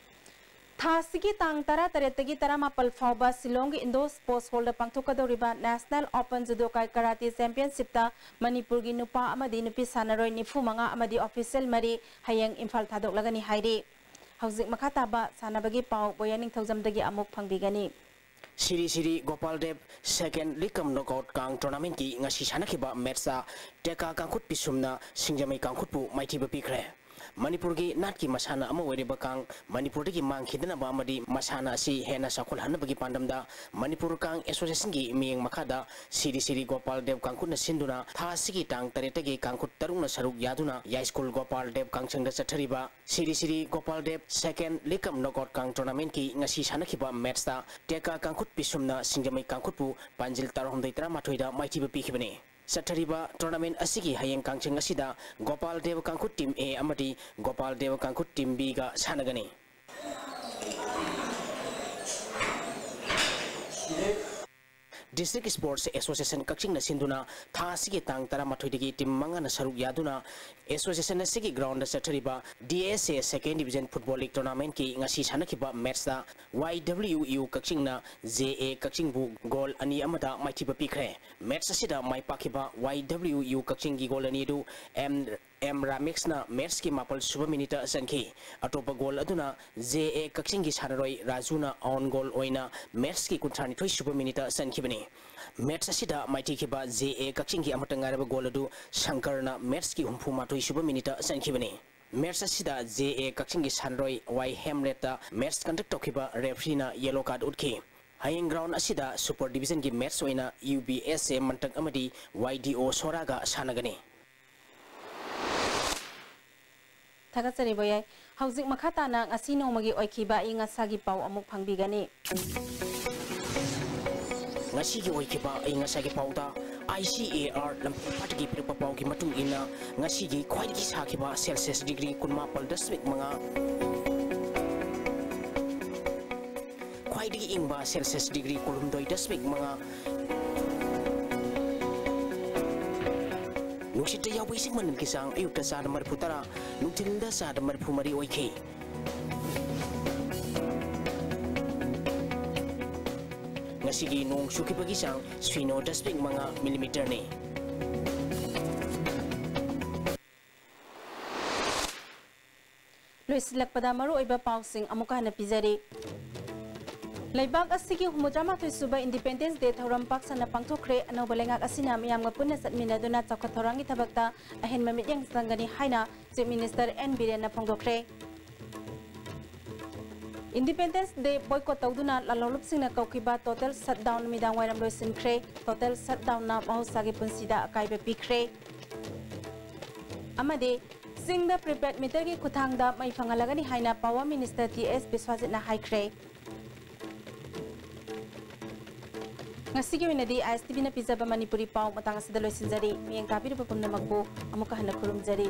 ꯊꯥ ꯑꯁꯤꯒꯤ ꯇꯥꯡ ꯇꯔꯥꯇꯔꯦꯠꯇꯒꯤ ꯇꯔꯥꯃꯥꯄꯜ ꯐꯥꯎꯕ ꯁꯤꯂꯣꯡꯒꯤ ꯏꯟꯗꯣꯔ ꯁ꯭ꯄꯣꯔꯠꯁ ꯍꯣꯜꯗ ꯄꯥꯡꯊꯣꯛꯀꯗꯧꯔꯤꯕ ꯅꯦꯁꯅꯦꯜ ꯑꯣꯄꯟ ꯖꯨꯗꯣ ꯀꯥꯏ ꯀꯔꯥꯇꯤ ꯆꯦꯝꯄꯤꯌꯟꯁꯤꯞꯇ ꯃꯅꯤꯄꯨꯔꯒꯤ ꯅꯨꯄꯥ ꯑꯃꯗꯤ ꯅꯨꯄꯤ ꯁꯥꯟꯅꯔꯣꯏ ꯅꯤꯐꯨ ꯃꯉꯥ ꯑꯃꯗꯤ ꯑꯣꯐꯤꯁꯤꯌꯦꯜ ꯃꯔꯤ ꯍꯌꯦꯡ ꯏꯝꯐꯥꯜ ꯊꯥꯗꯣꯛꯂꯒꯅꯤ ꯍꯥꯏꯔꯤ꯫ ꯍꯧꯖꯤꯛ ꯃꯈꯥ ꯇꯥꯕ ꯁꯥꯟꯅꯕꯒꯤ ꯄꯥꯎ ꯕꯣꯌꯥ ꯅꯤꯡꯊꯧꯖꯝꯗꯒꯤ ꯑꯃꯨꯛ ꯐꯪꯕꯤꯒꯅꯤ꯫ ꯁꯤꯔꯤ ꯁꯤꯔꯤ ꯒꯣꯄꯥꯜ ꯗꯦꯕ ꯁꯦꯀꯦꯟ ꯂꯤꯒ ꯀꯝ ꯅꯣꯛꯑꯥꯎꯠ ꯀꯥꯡ ꯇꯣꯔꯅꯥꯃꯦꯟꯠꯀꯤ ꯉꯁꯤ ꯁꯥꯟꯅꯈꯤꯕ ꯃꯦꯠꯁꯇ ꯇꯦꯀꯥ ꯀꯥꯡꯈꯨꯠ ꯄꯤꯁꯨꯝꯅ ꯁꯤꯡꯖꯃꯩ ꯀꯥꯡꯈꯨꯠꯄꯨ ꯃꯥꯏꯊꯤꯕ ꯄꯤꯈ꯭ꯔꯦ꯫ ꯃꯅꯤꯄꯨꯔꯒꯤ ꯅꯥꯠꯀꯤ ꯃꯁꯥꯟꯅ ꯑꯃ ꯑꯣꯏꯔꯤꯕ ꯀꯥꯡ ꯃꯅꯤꯄꯨꯔꯗꯒꯤ ꯃꯥꯡꯈꯤꯗꯅꯕ ꯑꯃꯗꯤ ꯃꯁꯥꯟꯅ ꯑꯁꯤ ꯍꯦꯟꯅ ꯆꯥꯎꯈꯠꯍꯟꯅꯕꯒꯤ ꯄꯥꯟꯗꯝꯗ ꯃꯅꯤꯄꯨꯔ ꯀꯥꯡ ꯑꯦꯁꯣꯁꯤꯌꯦꯁꯟꯒꯤ ꯃꯤꯠꯌꯦꯡ ꯃꯈꯥꯗ ꯁꯤꯔꯤ ꯁꯤꯔꯤ ꯒꯣꯄꯥꯜ ꯗꯦꯕ ꯀꯥꯡꯈꯨꯠꯅ ꯁꯤꯟꯗꯨꯅ ꯊꯥ ꯑꯁꯤꯒꯤ ꯇꯥꯡ ꯇꯔꯦꯠꯇꯒꯤ ꯀꯥꯡꯈꯨꯠ ꯇꯔꯨꯛꯅ ꯁꯔꯨꯛ ꯌꯥꯗꯨꯅ ꯌꯥꯏꯁ꯭ꯀꯨꯜ ꯒꯣꯄꯥꯜ ꯗꯦꯕ ꯀꯥꯡꯁꯪꯗ ꯆꯠꯊꯔꯤꯕ ꯁꯤꯔꯤ ꯁꯤꯔꯤ ꯒꯣꯄꯥꯜ ꯗꯦꯕ ꯁꯦꯀꯦꯟ ꯂꯤꯒ ꯀꯝ ꯅꯣꯛꯑꯥꯎꯠ ꯀꯥꯡ ꯇꯣꯔꯅꯥꯃꯦꯟꯠꯀꯤ ꯉꯁꯤ ꯁꯥꯟꯅꯈꯤꯕ ꯃꯦꯠꯁꯇ ꯇꯦꯀꯥ ꯀꯥꯡꯈꯨꯠ ꯄꯤꯁꯨꯝꯅ ꯁꯤꯡꯖꯃꯩ ꯀꯥꯡꯈꯨꯠꯄꯨ ꯄꯥꯟꯖꯤꯜ ꯇꯔꯥꯍꯨꯝꯗꯣꯏ ꯇꯔꯥꯃꯥꯊꯣꯏꯗ ꯃꯥꯏꯊꯤꯕ ꯄꯤꯈꯤꯕꯅꯤ꯫ ꯆꯠꯊꯔꯤꯕ ꯇꯣꯔꯅꯥꯃꯦꯟꯠ ꯑꯁꯤꯒꯤ ꯍꯌꯦꯡ ꯀꯥꯡꯆꯪ ꯑꯁꯤꯗ ꯒꯣꯄꯥꯜ ꯗꯦꯕ ꯀꯥꯡꯈꯨꯠ ꯇꯤꯝ ꯑꯦ ꯑꯃꯗꯤ ꯒꯣꯄꯥꯜ ꯗꯦꯕ ꯀꯥꯡꯈꯨꯠ ꯇꯤꯝ ꯕꯤꯒ ꯁꯥꯟꯅꯒꯅꯤ꯫ ꯗꯤꯁꯇ꯭ꯔꯤꯛ ꯁ꯭ꯄꯣꯔꯠꯁ ꯑꯦꯁꯣꯁꯤꯌꯦꯁꯟ ꯀꯛꯆꯤꯡꯅ ꯁꯤꯟꯗꯨꯅ ꯊꯥ ꯑꯁꯤꯒꯤ ꯇꯥꯡ ꯇꯔꯥꯃꯥꯊꯣꯏꯗꯒꯤ ꯇꯤꯝ ꯃꯉꯥꯅ ꯁꯔꯨꯛ ꯌꯥꯗꯨꯅ ꯑꯦꯁꯣꯁꯤꯌꯦꯁꯟ ꯑꯁꯤꯒꯤ ꯒ꯭ꯔꯥꯎꯟꯗ ꯆꯠꯊꯔꯤꯕ ꯗꯤ ꯑꯦꯁ ꯑꯦ ꯁꯦꯀꯦꯟ ꯗꯤꯕꯤꯖꯟ ꯐꯨꯠꯕꯣꯜ ꯂꯤꯒ ꯇꯣꯔꯅꯥꯃꯦꯟꯠꯀꯤ ꯉꯁꯤ ꯁꯥꯟꯅꯈꯤꯕ ꯃꯦꯠꯁꯇ ꯋꯥꯏ ꯗꯕ꯭ꯂꯤꯎ ꯌꯨ ꯀꯛꯆꯤꯡꯅ ꯖꯦ ꯑꯦ ꯀꯛꯆꯤꯡꯕꯨ ꯒꯣꯜ ꯑꯅꯤ ꯑꯃꯗ ꯃꯥꯏꯊꯤꯕ ꯄꯤꯈ꯭ꯔꯦ꯫ ꯃꯦꯠꯁ ꯑꯁꯤꯗ ꯃꯥꯏ ꯄꯥꯛꯈꯤꯕ ꯋꯥꯏ ꯗꯕ꯭ꯂꯤꯎ ꯌꯨ ꯀꯛꯆꯤꯡꯒꯤ ꯒꯣꯜ ꯑꯅꯤ ꯑꯗꯨ ꯑꯦꯝ ꯑꯦꯝ ꯔꯥꯃꯦꯛꯁꯅ ꯃꯦꯠꯁꯀꯤ ꯃꯥꯄꯜ ꯁꯨꯕ ꯃꯤꯅꯤꯠꯇ ꯆꯟꯈꯤ꯫ ꯑꯇꯣꯞꯄ ꯒꯣꯜ ꯑꯗꯨꯅ ꯖꯦ ꯑꯦ ꯀꯛꯆꯤꯡꯒꯤ ꯁꯥꯟꯅꯔꯣꯏ ꯔꯥꯖꯨꯅ ꯑꯣꯟ ꯒꯣꯜ ꯑꯣꯏꯅ ꯃꯦꯠꯁꯀꯤ ꯀꯨꯟꯊ꯭ꯔꯥꯅꯤꯊꯣꯏ ꯁꯨꯕ ꯃꯤꯅꯤꯠꯇ ꯆꯟꯈꯤꯕꯅꯤ꯫ ꯃꯦꯠꯁ ꯑꯁꯤꯗ ꯃꯥꯏꯊꯤꯈꯤꯕ ꯖꯦ ꯑꯦ ꯀꯛꯆꯤꯡꯒꯤ ꯑꯃꯠꯇ ꯉꯥꯏꯔꯕ ꯒꯣꯜ ꯑꯗꯨ ꯁꯪꯀꯔꯅ ꯃꯦꯠꯁꯀꯤ ꯍꯨꯝꯐꯨ ꯃꯥꯊꯣꯏ ꯁꯨꯕ ꯃꯤꯅꯤꯠꯇ ꯆꯟꯈꯤꯕꯅꯤ꯫ Match ꯑꯁꯤꯗ J A ꯀꯛꯆꯤꯡꯒꯤ ꯁꯥꯟꯅꯔꯣꯏ Y ꯍꯦꯝꯂꯦꯠꯇ match conduct ꯇꯧꯈꯤꯕ refereeꯅ yellow card ꯎꯠꯈꯤ꯫ ꯍꯌꯦꯡ ground ꯑꯁꯤꯗ Super Divisionꯒꯤ match ꯑꯣꯏꯅ U B S A ꯃꯟꯇꯛ ꯑꯃꯗꯤ Y D O ꯁꯣꯔꯥꯒ ꯁꯥꯟꯅꯒꯅꯤ꯫ ꯊꯥꯒꯠꯆꯔꯤ ꯕꯣꯌꯥꯏ꯫ ꯍꯧꯖꯤꯛ ꯃꯈꯥ ꯇꯥꯅ ꯉꯁꯤ ꯅꯣꯡꯃꯒꯤ ꯑꯣꯏꯈꯤꯕ ꯑꯏꯪ ꯑꯁꯥꯒꯤ ꯄꯥꯎ ꯑꯃꯨꯛ ꯐꯪꯕꯤꯒꯅꯤ꯫ ꯉꯁꯤꯒꯤ ꯑꯣꯏꯈꯤꯕ ꯑꯏꯪ ꯑꯁꯥꯒꯤ ꯄꯥꯎꯗ I C A R ꯂꯝꯄꯥꯛꯇꯒꯤ ꯄꯤꯔꯛꯄ ꯄꯥꯎꯒꯤ ꯃꯇꯨꯡ ꯏꯟꯅ, ꯉꯁꯤꯒꯤ ꯈ꯭ꯋꯥꯏꯗꯒꯤ ꯁꯥꯈꯤꯕ Celsius degree ꯀꯨꯟꯃꯥꯄꯜ ꯗꯁꯃꯤꯛ ꯃꯉꯥ, ꯈ꯭ꯋꯥꯏꯗꯒꯤ ꯏꯪꯕ Celsius degree ꯀꯨꯟꯍꯨꯝꯗꯣꯏ ꯗꯁꯃꯤꯛ ꯃꯉꯥ, ꯅꯨꯡꯁꯤꯠꯇ ꯌꯥꯎꯕ ꯏꯁꯤꯡ ꯃꯅꯤꯜꯒꯤ ꯆꯥꯡ ꯑꯌꯨꯛꯇ ꯆꯥꯗ ꯃꯔꯤꯐꯨ ꯇꯔꯥ, ꯅꯨꯡꯊꯤꯜꯗ ꯆꯥꯗ ꯃꯔꯤꯐꯨ ꯃꯔꯤ ꯑꯣꯏꯈꯤ꯫ ꯉꯁꯤꯒꯤ ꯅꯣꯡ ꯆꯨꯈꯤꯕꯒꯤ ꯆꯥꯡ ꯁꯤꯅꯣ ꯗꯁꯃꯤꯛ ꯃꯉꯥ millimeterꯅꯤ꯫ ꯂꯣꯏꯁꯤꯜꯂꯛꯄꯗ ꯃꯔꯨꯑꯣꯏꯕ ꯄꯥꯎꯁꯤꯡ ꯑꯃꯨꯛꯀ ꯍꯟꯅ ꯄꯤꯖꯔꯤ꯫ ꯂꯩꯕꯥꯛ ꯑꯁꯤꯒꯤ ꯍꯨꯝꯐꯨꯇꯔꯥꯃꯥꯊꯣꯏ ꯁꯨꯕ Independence Day ꯊꯧꯔꯝ ꯄꯥꯛ ꯁꯟꯅ ꯄꯥꯡꯊꯣꯛꯈ꯭ꯔꯦ꯫ ꯑꯅꯧꯕ ꯂꯩꯉꯥꯛ ꯑꯁꯤꯅ ꯃꯤꯌꯥꯝꯒ ꯄꯨꯟꯅ ꯆꯠꯃꯤꯟꯅꯗꯨꯅ ꯆꯥꯎꯈꯠ ꯊꯧꯔꯥꯡꯒꯤ ꯊꯕꯛꯇ ꯑꯍꯦꯟꯕ ꯃꯤꯠꯌꯦꯡ ꯆꯪꯒꯅꯤ ꯍꯥꯏꯅ Chief Minister N ꯕꯤꯔꯦꯟꯅ ꯐꯣꯡꯗꯣꯛꯈ꯭ꯔꯦ꯫ Independence Day boycott ꯇꯧꯗꯨꯅ ꯂꯥꯜꯍꯧꯂꯨꯞꯁꯤꯡꯅ ꯀꯧꯈꯤꯕ total shutdown ꯅꯨꯃꯤꯗꯥꯡ ꯋꯥꯏꯔꯝ ꯂꯣꯏꯁꯤꯟꯈ꯭ꯔꯦ꯫ Total shutdownꯅ ꯃꯍꯧꯁꯥꯒꯤ ꯄꯨꯟꯁꯤꯗ ꯑꯀꯥꯏꯕ ꯄꯤꯈ꯭ꯔꯦ꯫ ꯑꯃꯗꯤ ꯆꯤꯡꯗ prepaid meterꯒꯤ ꯈꯨꯠꯊꯥꯡꯗ ꯃꯩ ꯐꯪꯍꯜꯂꯒꯅꯤ ꯍꯥꯏꯅ Power Minister ꯇꯤ ꯑꯦꯁ ꯕꯤꯁ꯭ꯋꯥꯖꯤꯠꯅ ꯍꯥꯏꯈ꯭ꯔꯦ꯫ ꯉꯁꯤꯒꯤ ꯑꯣꯏꯅꯗꯤ I S T Vꯅ ꯄꯤꯖꯕ ꯃꯅꯤꯄꯨꯔꯤ ꯄꯥꯎ ꯃꯇꯥꯡ ꯑꯁꯤꯗ ꯂꯣꯏꯁꯤꯟꯖꯔꯤ꯫ ꯃꯤꯠꯌꯦꯡ ꯇꯥꯕꯤꯔꯤꯕ ꯄꯨꯝꯅꯃꯛꯄꯨ ꯑꯃꯨꯛꯀ ꯍꯟꯅ ꯈꯨꯔꯨꯝꯖꯔꯤ꯫